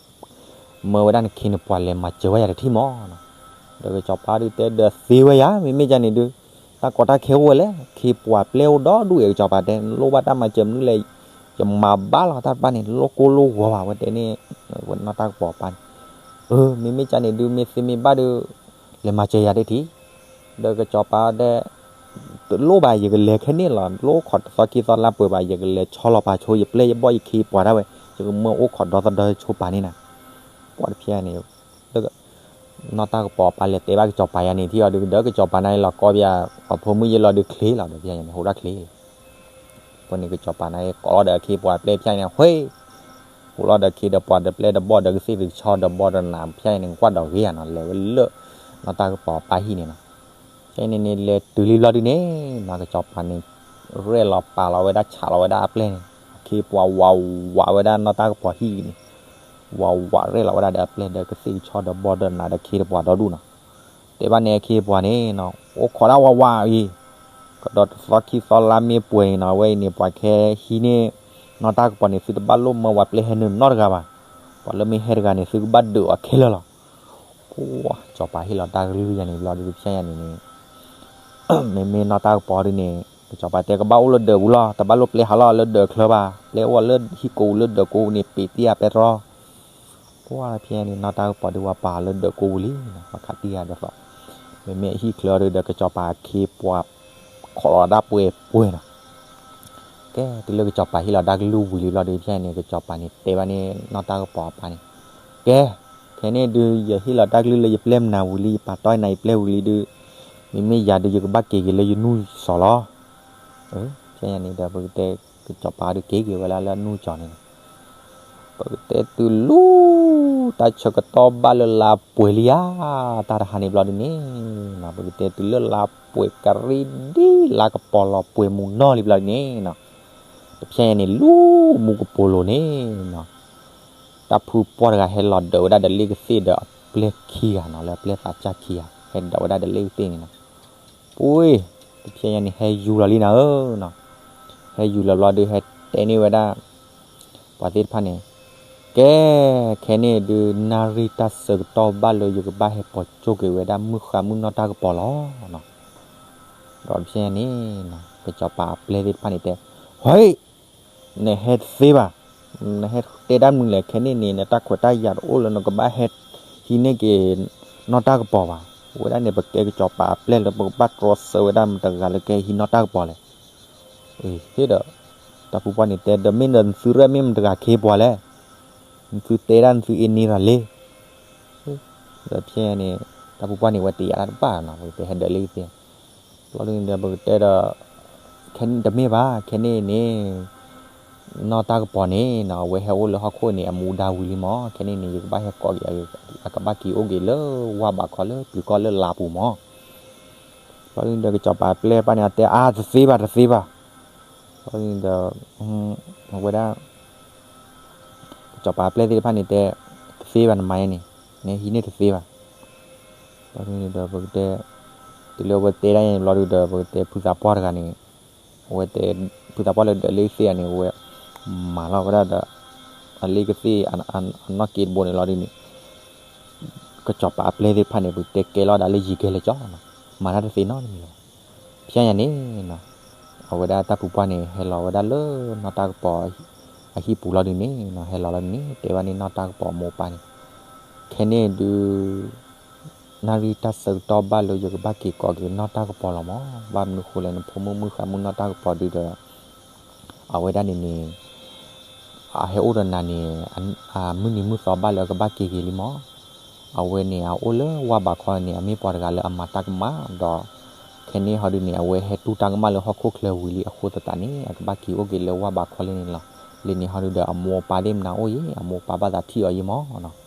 မၢဝဲဒၣ်နခ့နပှၤလဲၤမၤစၢၤဝဲယၤတထံၣ်မးနီၤ. ဒီးကစီၤပၤဒုးတဲဒီးသ့ဝဲယၤ မ့မ့ၢ်ကန့ၣ်ဒုး တၢ်ကီတၢ်ခဲအိၣ်ဝဲလဲၣ် ခ့ပှၤပျဲၢ်အိၣ်ဒီဒူၣ်အံၤ ကစီၤပၤတဲ လိၣ်ဘၣ်တၢ်မၤစၢၤမနုၤလဲၣ် ယမၤဘၣ်လီၤတၢ်တဖၣ်န့ၣ် လိၣ်ကိၢ်လိၣ်ဂီၤဘၣ် ဝဲတဲန့ၣ် ဝဲနီၢ်တၢ်ကပီၤအပၢ်န့ၣ် အၢ မ့မ့ၢ်ကန့ၣ်ဒုး မ့ၢ်သ့မ့ၢ်ဘၣ်ဒုး လဲၤမၤစၢၤယၤတထံၣ် ဒီးကစီၤပၤတဲ တလိၣ်ဘၣ် ယကလဲၤခဲန့ၣ်လီၤ တလိၣ်အိၣ်ခိးတသီခံသီလါပှဲၤဘၣ် ယကလဲၤဆီလီၤပာ်ဆိ ယပျဲၢ်ယဘီၣ်ယခ့ပှၤဒၣ်ဝဲ ယကမၢအိၣ်ခိးဒီသဒၢဆိပာ်န့ၣ်နၤ ပှၤတဖျဲန့ၣ် နီၢ်တၢ်ကပီၤအပၢ်လဲၤတဲဘၣ်ကစီၤပၤယၤန့ၣ် ထံၣ်အီၤဒုး ဒီးကစီၤပၤန့ၣ်လီၤကီဘၣ် ပှၤဖိမုၣ်ယဲလီၤဒုးချ့လီၤ ဒီးဖဲန့ၣ် ဟိးဒၣ်ချ့လီၤ ဖဲန့ၣ်ကစီၤပၤန့ၣ်ကိးလီၤဒီးအခ့ပှၤပျဲၢ်ဖဲန့ၣ် ဟဲ ဟိးလီၤဒီးခ့ဒီးပှၤဒီးပျဲၢ်ဒီးဘီၣ်ဒီးကသ့ၣ်ဒီးကဆီဒီးဘီၣ်ဒီးနးဖဲန့ၣ် ကွၢ်ဒီးဂ့ၤဧါနီၤ လဲၤဝဲလၢ နီၢ်တၢ်ကပီၤအပၢ်ဟံၣ်န့ၣ်နီၤ ဖဲန့ၣ်န့ၣ် လဲၤတုၤလံဘျီဒုန့ၣ်နီၤ ကစီၤပၤန့ၣ် ရဲၣ်လီၤပာ်လီၤဝဲဒၣ်ဆးလီၤဝဲဒၣ်အပျဲၢ်န့ၣ် အခ့ပှၤဝးဝးဝဲဒၣ်နီၢ်တၢ်ကပီၤဟံၣ်န့ၣ် ဝးဝးရဲၣ်လီၤဝဲဒၣ်ဒီးအပျဲၢ်ဒီးကသ့ၣ်ကဆီဒီးဘီၣ်ဒီးနးဒီးခ့ဒီးပှၤဒီဒူၣ်နီၤ တဲဘၣ်န့ၣ်အခ့ပှၤန့ၣ်နီၤ အိၣ်ခိးဒၣ်ဝးဝးအံၤ ကဒီးတသီခံသီလါမ့ၢ်ပှဲၤန့ၣ်နီၤ အဝဲအံၤန့ၣ် ပှၤခဲဟံးန့ၢ် နီၢ်တၢ်ကပီၤန့ၣ် သုတဘၣ်လိၣ်မၢဝဲပျဲၢ်ဟဲနုာ်နီတဂၤဘၣ် ပှၤလၢမ့ၢ်ဟဲတဂၤန့ၣ် သုကဘၣ်ဒုးအီၤခဲလၢာ်လီၤ ကစီၤပၤဟ့ၣ်လီၤတၢ်ကလုၢ်ယၤန့ၣ်ဘျီဒုး ဖဲယၤန့ၣ်န့ၣ် မ့မ့ၢ်နီၢ်တၢ်ကပီၤဒုန့ၣ် ကစီၤပၤတဲကဘၣ်အိၣ်လၢဒၢးပူၤလီၤ တဘၣ်လိၣ်ပျဲၢ်ဟးလီၤလၢဒၢးချၢဘၣ် ပျဲၢ်အိၣ်လၢဟံၣ်ကိးပူၤလၢဒၢးကိးပူၤန့ၣ် ပ့ၤတံၢ်အပဲတြီ ပှၤဖဲန့ၣ် နီၢ်တၢ်ကပီၤဒုးဝဲပာ်လၢဒၢးကိးပူၤလံ ပှၤခးတံၢ်ယၤဒ်သိး မ့မ့ၢ်အဟံၣ်ချၢဒုးဒီးကစီၤပၤအခ့ပှၤ ခိးလီၤဒၣ်ပှဲၤပှဲၤနီၤ ကဲတုၤလၢကစီၤပၤဟ့ၣ်လီၤတၢ်ကလုၢ်ဝံၤလံဘျီဒုး ဖဲန့ၣ် ကစီၤပၤန့ၣ်တဲဘၣ်န့ၣ် နီၢ်တၢ်ကပီၤအပၢ်န့ၣ် ကဲ ခဲန့ၣ်ဒုး ယဟ့ၣ်လီၤတၢ်ကလုၢ်လၢယပျဲၢ်မနုၤဝံၤလံ ယပာ်တီၢ်နၤယပျဲၢ်ဝံၤလံဒုး မ့မ့ၢ်ယၤဒုး ယကဘၣ်က့ၤက့ၤလၢယနူၢ်စီၤလီၤ ဖဲန့ၣ်ဒီး ပကတဲ ကစီၤပၤဒုးက့ၤက့ၤဝဲဒၣ်လၢအနူၢ်စီၤန့ၣ် ပကတဲတုၤလၢ တၢ်ဆၢကတီၢ်ဘၣ်လၢလါပှဲၤလံဧါ တၢ်တဟါန့ၣ်ဘျီဒုးန့ၣ်နီၤ ပကတဲတုၤလၢလါပှဲၤကရံၣ်ဒ်လါကပီၤလီၤပှဲၤမူနီၢ်လံဘျီဒုးန့ၣ်နီၤ တဖဲန့ၣ် လၢမူကပိာ်လိၤန့ၣ်နီၤ တၢ်ဖုပှၢ်တဂၤဟဲလီၤဒၢးဝဲဒၣ်ဒီးလ့ၣ်ကသ့ၣ်ဒီးအပျဲၢ်ခံဂၤနီၤ လၢအပျဲၢ်သးစၢ်ခံဂၤ ဟဲဒၢးဝဲဒၣ်ဒီးလ့ၣ်ကသ့ၣ်န့ၣ်နီၤ ပှ့ၤ တဖဲညါန့ၣ် ဟဲယူၤလီၤလံနၤဧၢနီၤ ဟဲယူၤလီၤဘျီဒုး ဟဲတဲန့ၢ်ဝဲဒၣ် ပှၤသ့ၣ်တဖၣ်န့ၣ် ကဲ ခဲန့ၣ်ဒုး နၣ်ရံၣ်တၢ်ဆၢကတီၢ်ဘၣ်လၢယကဘၣ်ဟဲပိာ်ကၠိက့ၤဝဲဒၣ်မုၣ်ဃါမုၣ်နီၢ်တၢ်ကပီၤလီၤနီၤ ဒီးတဖဲညါန့ၣ် ကစီၤပၤအပျဲၢ်သ့ၣ်တဖၣ်န့ၣ်တဲ ဟဲ နဟဲတသ့ဘၣ်, နဟဲတဲတၢ်မနုၤလဲၣ်, ခဲန့ၣ်န့ၣ် နတၢ်ခွဲးတၢ်ယာ်တအိၣ်လၢနကဘၣ်ဟဲဟံးန့ၢ်က့ၤနီၢ်တၢ်ကပီၤဘၣ်. အဝဲဒၣ်န့ၣ် ပကဲကစီၤပၤအပျဲၢ်လၢပကဘၣ်တြီဆၢဝဲဒၣ်မတၤတဂၤလၢကဟဲဟံးနီၢ်တၢ်ကပီၤလဲၣ်. အ့ ဟ့ၣ်ဒီး တၢ်ဖုပှၢ်န့ၣ်တဲ ဒီးမ့ၢ်ဒီးနသုရဲၣ်မ့ၢ်မတၤတဂၤခ့ပှၤလဲၣ်, နသုတဲဒၣ်နသုအ့န့ၢ်တၢ်လံ. ဒီးဖဲန့ၣ် တၢ်ဖုပှၢ်န့ၣ် အဝဲတယာ်တၢ်တဘၣ်နီၤ, ပကတဲဟဲဒၢးလံသ့ ဘျီဒုန့ၣ်ဒီး ပကတဲဒီး ခဲန့ၣ်တမ့ၢ်ဘၣ်, ခဲန့ၣ်န့ၣ် နီၢ်တၢ်ကပီၤန့ၣ်နီၤ အဝဲဟဲအိၣ်လၢဟီၣ်ခိၣ်န့ၣ် အမူဒါဝံၤလံမး, ခဲန့ၣ်န့ၣ် ယကဘၣ်ဟဲကိးက့ၤ အကဘၣ်က့ၤအိၣ်က့ၤလၢဝၢ်ဘးခီလၢပျုၤကီၢ်လၢလါပူၤမး. ဘျီဒုန့ၣ်ဒီး ကစီၤပၤပျဲၢ်တဖၣ်န့ၣ် အတဲ အါ တသ့ဘၣ် တသ့ဘၣ်. ဘျီဒုန့ၣ်ဒီး အဝဲဒၣ် ကစီၤပၤပျဲၢ်သ့ၣ်တဖၣ်န့ၣ်တဲ တသ့ဘၣ် နမၤယဲန့ၣ် နဟံးန့ၢ်တသ့ဘၣ်. ဘျီဒုန့ၣ်ဒီး ပကတဲ တုၤလၢအဝဲတဲဒၣ်ညါန့ၣ်ဘျီဒုဒီး ပကတဲဖုသးပှၢ်တဂၤန့ၣ် အဝဲတဲ ဖုသးပှၢ်လၢဒၢးလ့ၣ်ကသ့ၣ်ဂၤန့ၣ် အဝဲ မၤလီၤဝဲဒၣ်ဒီး အလ့ၣ်ကသ့ၣ် အနီၢ်က့တဘိန့ၣ်လီၤဒုန့ၣ် ကစီၤပၤအပျဲၢ်သ့ၣ်တဖၣ်န့ၣ် ပကတဲကဲလီၤဒၣ်လၢယံၤကဲလၢာ်ကၠီနီၤ, မၤတၢ်တသ့နီတမံၤလၢၤဘၣ်. ဖဲညါန့ၣ်နီၤ အဝဲဒၣ်တၢ်ဖုပှၢ်န့ၣ် ဟဲလီၤဝဲဒၣ်လၢနီၢ်တၢ်ကပီၤအဟံၣ်ပူၤလီၤဒုန့ၣ်နီၤ, ဟဲလီၤလီၤဒုန့ၣ် တဲဘၣ်န့ၣ်နီၢ်တၢ်ကပီၤအမိၢ်အပၢ်န့ၣ် ခဲန့ၣ်ဒု နၣ်ရံၣ်တၢ်ဆၢကတီၢ်ဘၣ်လၢယကဘၣ်က့ၤကိးက့ၤနီၢ်တၢ်ကပီၤလီၤမး, ဘၣ်မနုၤဃိလဲၣ် နဖိမုၣ်မုၣ်ဃါမုၣ်နီၢ်တၢ်ကပီၤဒုဒီး အဝဲဒၣ်န့ၣ်န့ၣ် အဟဲအိၣ်ဒီးနၤန့ၣ် မုၢ်နံၤမုၢ်သီဘၣ်လၢအကဘၣ်က့ၤက့ၤလံမး. အဝဲန့ၣ် အအိၣ်လၢဝၢ်ဘးခီန့ၣ် အမ့ၢ်ပှၤတဂၤလၢအမၤတၢ်ကမၣ်ဒီး ခဲန့ၣ်ဟီဒုန့ၣ် အဝဲဟဲတူၢ်တၢ်ကမၣ်လၢဟီၣ်ခိၣ်ချၢဝံၤလံအဃိသတးန့ၣ် အကဘၣ်က့ၤအိၣ်က့ၤလၢဝၢ်ဘးခီလံန့ၣ်လီၤ. လံန့ၣ်ဟီဒုဒီး အမိၢ်အပၢ်သ့ၣ်မနုၤအိၣ်ယံၤ အမိၢ်အပၢ်ဘၣ်သးထံၣ်အီၤယံၤမးနီၤ.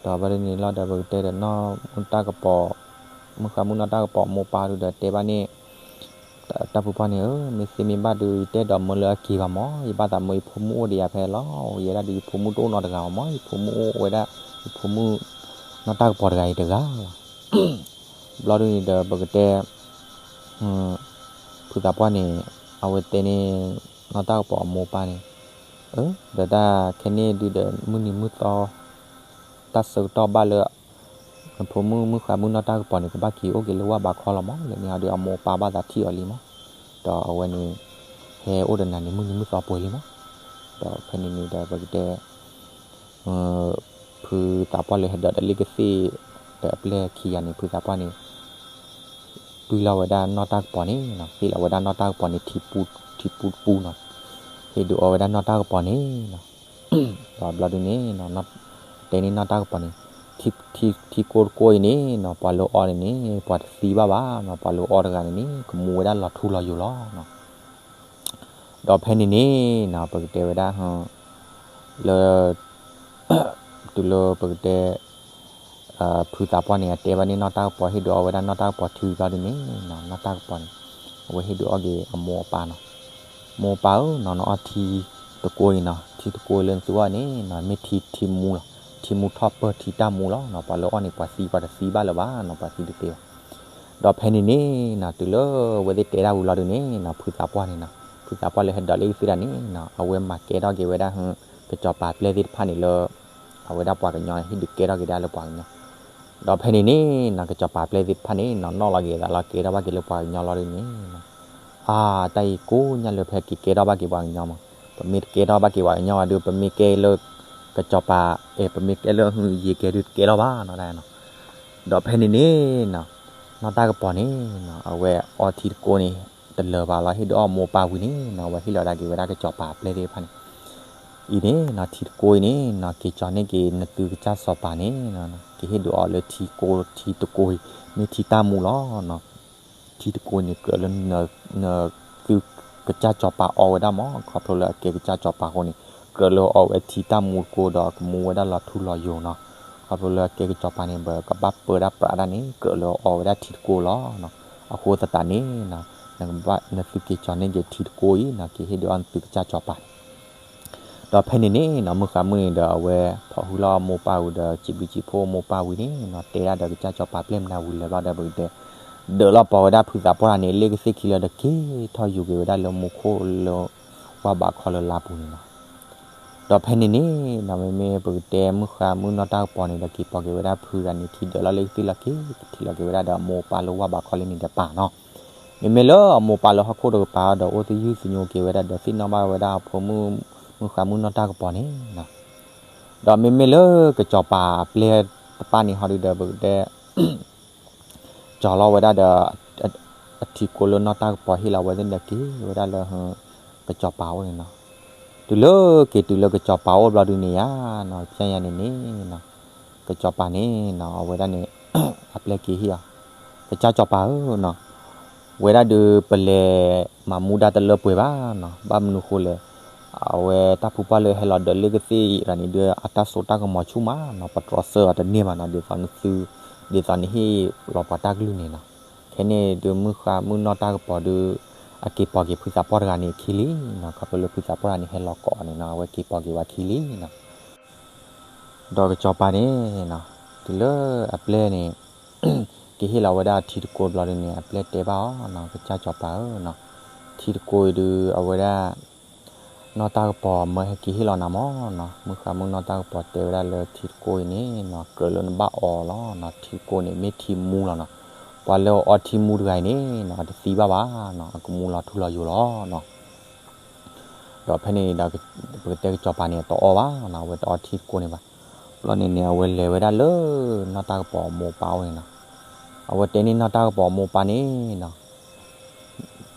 ဒီးဘျီဒုန့ၣ်လီၤဒီး ပကတဲဒီးနီၢ်မုၣ်တၢ်ကပီၤ မုၣ်ဃါမုၣ်နီၢ်တၢ်ကပီၤအမိၢ်ပၢ်ဒုဒီးတဲဘၣ်န့ၣ် တၢ်ဖုပှၢ်န့ၣ်ဧၢ, မ့ၢ်သ့မ့ၢ်ဘၣ်ဒု ယတအဲၣ်ဒိးမၢလၢအက့ၤဘၣ်မး, ယဘၣ်သးမၢယဖိမုၣ်အိၣ်ဒီးယၤဖဲလီၤ. ယဲဒၣ်ဒီးယဖိမုၣ်တအိၣ်နီတဂၤဘၣ်မး, ယဖိမုၣ်အိၣ်ဝဲဒၣ် ယဖိမုၣ်နီၢ်တၢ်ကပီၤတဂၤအံၤတဂၤလီၤ. ဘျီဒုန့ၣ်ဒီး ပကတဲ ဖုသးပှၢ်န့ၣ် အဝဲတဲန့ၣ် နီၢ်တၢ်ကပီၤအမိၢ်ပၢ်န့ၣ် အၢ ဒီးတၢ်ခဲန့ၣ်ဒုဒီး မုၢ်နံၤမုၢ်သီ တၢ်ဆၢကတီၢ်ဘၣ်လၢ နဖိမုၣ်မုၣ်ဃါမုၣ်နီၢ်တၢ်ကပီၤန့ၣ် ကဘၣ်က့ၤအိၣ်က့ၤလၢဝၢ်ဘးခီလီၤမး လၢန့ၣ်ဟီဒုးအမိၢ်အပၢ်ဘၣ်သးထံၣ်အီၤလံမး, ဒီးအဝဲန့ၣ် ဟဲအိၣ်ဒီးနၤန့ၣ်မုၢ်နံၤမုၢ်သီပှဲၤလံမး, ဒီးဖဲန့ၣ်န့ၣ်ဒီးပကတဲ ဖုသးပှၢ်လၢဟဲဒိးဒီးလ့ၣ်ကသ့ၣ် ဒီးအပျဲၢ်ခံဂၤန့ၣ် ဖုသးပှၢ်န့ၣ် တွံၢ်လီၤဝဲဒၣ်နီၢ်တၢ်ကပီၤန့ၣ်နီၤ, ဟ့ၣ်လီၤဝဲဒၣ်နီၢ်တၢ်ကပီၤန့ၣ် ထံပူတပူနီၤ, ဟ့ၣ်ဒုးအီဝဲဒၣ်နီၢ်တၢ်ကပီၤန့ၣ်နီၤ, ဒီးဘျီဒုန့ၣ် တဲန့ၢ်နီၢ်တၢ်ကပီၤန့ၣ် ထံကိတကိအံၤန့ၣ်နီၤ ပှၤလၢအီန့ၣ်န့ၣ် ပှၤတသံဘၣ်ဘၣ်နီၤ, ပှၤလၢအီတဂၤန့ၣ်န့ၣ် ကမူဝဲဒၣ်လီၤထူလီၤယိာ်လီၤနီၤ. ဒီးဖဲန့ၣ်န့ၣ်နီၤ ပကတဲဝဲဒၣ် လၢ တုၤလၢပကတဲ ဖုသးပှၢ်န့ၣ် အတဲဘၣ်န့ၢ်နီၢ်တၢ်ကပီၤ ဟ့ၣ်ဒုးအီဝဲဒၣ်နီၢ်တၢ်ကပီၤထံဘျီဒုန့ၣ်နီၤ နီၢ်တၢ်ကပီၤန့ၣ် အဝဲဟ့ၣ်ဒုးအီက့ၤအမိၢ်အပၢ်နီၤ, မိၢ်ပၢ်ဧၢနီၤ နအီထံတကိအံၤနီၤ, ထံတကိအံၤလၢနသုအီန့ၣ်နီၤ မ့ၢ်ထံထံမူလီၤ, ထံမူထီၣ်ပၢၢ်ထံတၢ်မူလီၤနီၤ, ပှၤလၢအီန့ၣ် ပှၤသံပှၤတသံဘၣ်လၢၤဘၣ်နီၤ, ပှၤသံတသ့ဘၣ်. ဒီးဖဲန့ၣ်န့ၣ်နီၤ တုၤလၢအဝဲသ့ၣ်တဲတၢ်ဝံၤလီၤဒုန့ၣ်နီၤ ဖုသးပှၢ်န့ၣ်နီၤ ဖုသးပှၢ်လၢဟဲဒိးလ့ၣ်ကသ့ၣ်တၢ်န့ၣ်နီၤ အဝဲမၤကဲထီၣ်က့ၤဝဲဒၣ် ကစီၤပၤပျဲၢ်သ့ၣ်တဖၣ်န့ၣ်လၢ အဝဲဒၣ်ပှၤကညီဟ့ၣ်ဒုးကဲထီၣ်က့ၤဒၣ်လၢပှၤကညီ, ဒီးဖဲန့ၣ်န့ၣ်နီၤ ကစီၤပၤပျဲၢ်သ့ၣ်တဖၣ်န့ၣ်နီၤ နီၣ်လီၤက့ၤသးလီၤကဲထီၣ်ဘၣ်က့ၤလၢပှၤကညီလီၤဒုန့ၣ်နီၤ, အါ တၢ်အံၤကိးညါလၢဖဲက့ၤကဲထီၣ်ဘၣ်က့ၤပှၤကညီမး, ပမ့ၢ်တကဲထီၣ်ဘၣ်က့ၤပှၤကညီဘၣ်ဒုး ပမ့ၢ်ကဲလၢ ကစီၤပၤ အဲ ပမ့ၢ်ကဲလၢယကဲဒုးတကဲထီၣ်ဘၣ်နီၤတၢ်နီၤ. ဒီးဖဲန့ၣ်န့ၣ်နီၤ နီၢ်တၢ်ကပီၤန့ၣ်နီၤ အဝဲအီထံတကိန့ၣ် တလၢၤဘၣ်လီၤ ဟ့ၣ်ဒုးအီမိၢ်ပၢ်ဝံၤန့ၣ်နီၤ အဝဲဟ့ၣ်လီၤဒၣ်က့ၤဝဲဒၣ်ကစီၤပၤပျဲၢ်သ့ၣ်တဖၣ်န့ၣ် အံၤန့ၣ်နီၤ ထံတကိအံၤန့ၣ်နီၤ က့ၤကၠီၤန့ၢ်က့ၤနသုကစၢ်စီၤပၤန့ၣ်နီၤ က့ၤဟ့ၣ်ဒုးအီလၢထံကိ ထံတကိအံၤ မ့ၢ်ထံတၢ်မူလီၤနီၤ. ထံတကိန့ၣ် ကြၢးလၢ သုကစၢ်စီၤပၤအီဝဲဒၣ်မး ခီဖျိလၢအကဲကစၢ်စီၤပၤအဃိန့ၣ် ကြၢးလၢအီဝဲထံတၢ်မူတကိဒီးကမူဝဲဒၣ်လီၤထူလီၤယိာ်နီၤ. ခီဖျိလၢအကဲကစီၤပၤန့ၣ် ပကဘၣ်ပၢတၢ်ပြးတၢ်န့ၣ် ကြၢးလၢအီဝဲဒၣ်ထံတကိလီၤနီၤ. အဃိသတးန့ၣ်နီၤ နသုက့ၤကၠီၤန့ၢ်က့ၤထံတကိအံၤနီၤ က့ၤဟ့ၣ်ဒုးအီနသုကစၢ်စီၤပၤန့ၣ် ဒီးဖဲန့ၣ်န့ၣ်နီၤ မုၢ်ဃါမုၣ်န့ၣ်ဒီးအဝဲ ဖီၣ်ဟုလီၤအမိၢ်ပၢ်ဝံၤဒီး စံးဘျုးစံးဖှိၣ်အမိၢ်ပၢ်ဝံၤန့ၣ်နီၤ တဲဒၣ်ဒီးကစၢ်စီၤပၤပျဲၢ်မနုၤဝံၤလၢၤဘျီဒီး ပကတဲ ဒၢးလီၤပီၤဝဲဒၣ်ဖုသးပှၢ်န့ၣ် လ့ၣ်ကသ့ၣ်ခံလၢဒီးက့ၤထီၣ်ယူၤက့ၤဝဲဒၣ်လၢမူခိၣ်လၢ ဝၢ်ဘးခီလၢလါပူၤန့ၣ်နီၤ. ဒီးဖဲန့ၣ်န့ၣ်နီၤ မ့မ့ၢ်ပကတဲမုၢ်ဃါမုၣ်နီၢ်တၢ်ကပီၤန့ၣ်ဒီး က့ၤပိာ်က့ၤဝဲဒၣ်ဖုဂၤန့ၣ် ထံဒၢးလီၤလ့ၣ်ကသ့ၣ်လီၤက့ၤ ကထံၣ်လီၤက့ၤဝဲဒၣ်ဒီးအမိၢ်အပၢ်လၢဝၢ်ဘးခီလံန့ၣ်ဒီးပၢ်နီၤ. မ့မ့ၢ်လၢအမိၢ်ပၢ်လၢဟီၣ်ခိၣ်တကပၤဒီး အိၣ်သယုၢ်သညိက့ၤဝဲဒၣ်ဒီး သ့ၣ်နီၣ်ဘၣ်ဝဲဒၣ်အဖိမုၣ် မုၢ်ဃါမုၣ်နီၢ်တၢ်ကပီၤန့ၣ်နီၤ. ဒီးမ့မ့ၢ်လၢကစီၤပၤပျဲၢ်တဖၣ်န့ၣ်ဟီဒုဒီး ပကတဲ ကၠီၤလီၤဝဲဒၣ်ဒီး အထံကိလၢနီၢ်တၢ်ကပီၤဟ့ၣ်လီၤဝဲသ့ၣ်ဒီးက့ၤဝဲဒၣ်လၢ ကစီၤပၤအိၣ်န့ၣ်နီၤ. တုၤလၢက့ၤတုၤလၢကစီၤပၤအိၣ်ဘျီဒုန့ၣ်ယါနီၤ ဖဲညါန့ၣ်န့ၣ်နီၤ ကစီၤပၤန့ၣ်နီၤ အဝဲဒၣ်န့ၣ် အပျဲၢ်က့ၤဟ့ၣ်အီၤ ကစၢ်စီၤပၤဧၢနီၤ ဝဲဒၣ်ဒုးပလဲၤမၤမူဒါတလၢပှဲၤဘၣ်နီၤ ဘၣ်မနုၤဃိလဲၣ် အဝဲတၢ်ဖုပှၢ်လၢဟဲလီၤဒၢးလ့ၣ်ကသ့ၣ်အံၤန့ၣ်ဒုး အတၢ်စိတၢ်ကမီၤဆူၣ်မးနီၤ ပတြီဆၢအီၤတန့ၢ်ဘၣ်နီၤ ဒ်သိးနသု ဒ်သိးနဟ့ၣ်လီၤပှၤတၢ်ကလုၢ်န့ၣ်နီၤ. ခဲန့ၣ်ဒုးမုၢ်ဃါမုၢ်နီၢ်တၢ်ကပီၤဒုး အက့ၤပိာ်က့ၤဖုသးပှၢ်တဂၤန့ၣ်ခံလံနီၤ ခီဖျိလၢဖုသးပှၢ်တဂၤန့ၣ် ဟဲလီၤကိးအီၤန့ၣ်နီၤ အဝဲက့ၤပိာ်က့ၤဝဲခံလံနီၤ. ဒီးကစီၤပၤန့ၣ်နီၤ တုၤလၢအပျဲၢ်န့ၣ် က့ၤဟ့ၣ်လီၤဝဲဒၣ်ထံတကိဘျီဒုန့ၣ် အပျဲၢ်တဲဘၣ်အီၤနီၤ ကစၢ်စီၤပၤဧၢနီၤ ထံတကိအံၤဒုး အဝဲဒၣ် နီၢ်တၢ်ကပီၤမၢဟဲက့ၤဟ့ၣ်လီၤနၤမးနီၤ မုၢ်ဃါမုၢ်နီၢ်တၢ်ကပီၤတဲဝဲဒၣ်လၢထံတကိအံၤန့ၣ်နီၤ ကြၢးလၢနဘၣ်အီလီၤနီၤ ထံတကိန့ၣ် မ့ၢ်ထံမူလီၤနီၤ ပှၤလၢအီထံမူတဂၤအံၤန့ၣ်နီၤ အတသံဘၣ်ဘၣ်နီၤ အကမူလီၤထူလီၤယိာ်လီၤနီၤ. ဒီးဖဲန့ၣ်ဒီး ပကတဲကစီၤပၤန့ၣ် တအီဘၣ်နီၤ အဝဲတအီထံတကိန့ၣ်ဘၣ်. ဘျီန့ၣ်န့ၣ် အဝဲလဲၤဝဲဒၣ်လၢ နီၢ်တၢ်ကပီၤအမိၢ်အပၢ်အိၣ်န့ၣ်နီၤ အဝဲတဲန့ၢ်နီၢ်တၢ်ကပီၤအမိၢ်အပၢ်န့ၣ်နီၤ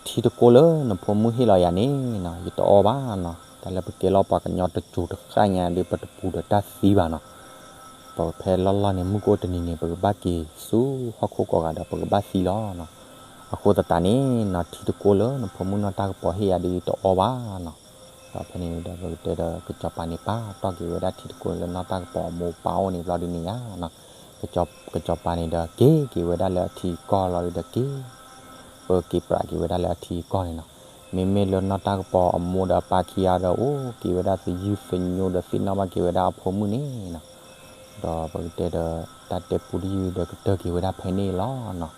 ထံတကိလၢနဖိမုၣ်ဟ့ၣ်လီၤယၤန့ၣ်နီၤ ယတအီဘၣ်နီၤ တၢ်လၢပကဲလီၤပှၤကညီတစိၤတဃၣ်ညါဒီး ပတပူၤဒီးတၢ်သံဘၣ်နီၤ ပဖဲလီၢ်လီၢ်န့ၣ် မုၢ်ကအိၣ်တနံၤန့ၣ် ပကဘၣ်က့ၤဆူဟီၣ်ခိၣ်ကိးဂၤဒီး ပကဘၣ်သံလီၤနီၤ. အဃိသတးန့ၣ်နီၤ ထံတကိလၢနဖိမုၣ်နီၢ်တၢ်ကပီၤဟ့ၣ်ယၤဒီး ယတအီဘၣ်နီၤ. ဒီးဖဲန့ၣ်ဒီး ပကတဲဒီး ကစီၤပၤန့ၣ် ပာ်တီၢ်က့ၤဝဲဒၣ်ထံတကိလၢနီၢ်တၢ်ကပီၤအမိၢ်အပၢ်အိၣ်န့ၣ်ဘျီဒုန့ၣ်ဧါနီၤ ကစီၤပၤန့ၣ်ဒီး က့ၤက့ၤဝဲဒၣ်လၢအထံကီၢ်လီၤဒီး က့ၤ ပက့ၤပြးက့ၤဝဲဒၣ်လၢအထံကီၢ်န့ၣ်နီၤ. မ့မ့ၢ်လၢနီၢ်တၢ်ကပီၤအမိၢ်ဒီးအပၢ်ခံဂၤဒီး အိၣ်က့ၤဝဲဒၣ်သယုၢ်သညိဒီး သ့ၣ်နီၣ်ဘၣ်က့ၤဝဲဒၣ်အဖိမုၣ်န့ၣ်နီၤ. ဒီးပကတဲဒီး တၢ်တဲပူတယုၢ်ဒီး ကတၢၢ်က့ၤဝဲဒၣ်ဖဲန့ၣ်လီၤနီၤ.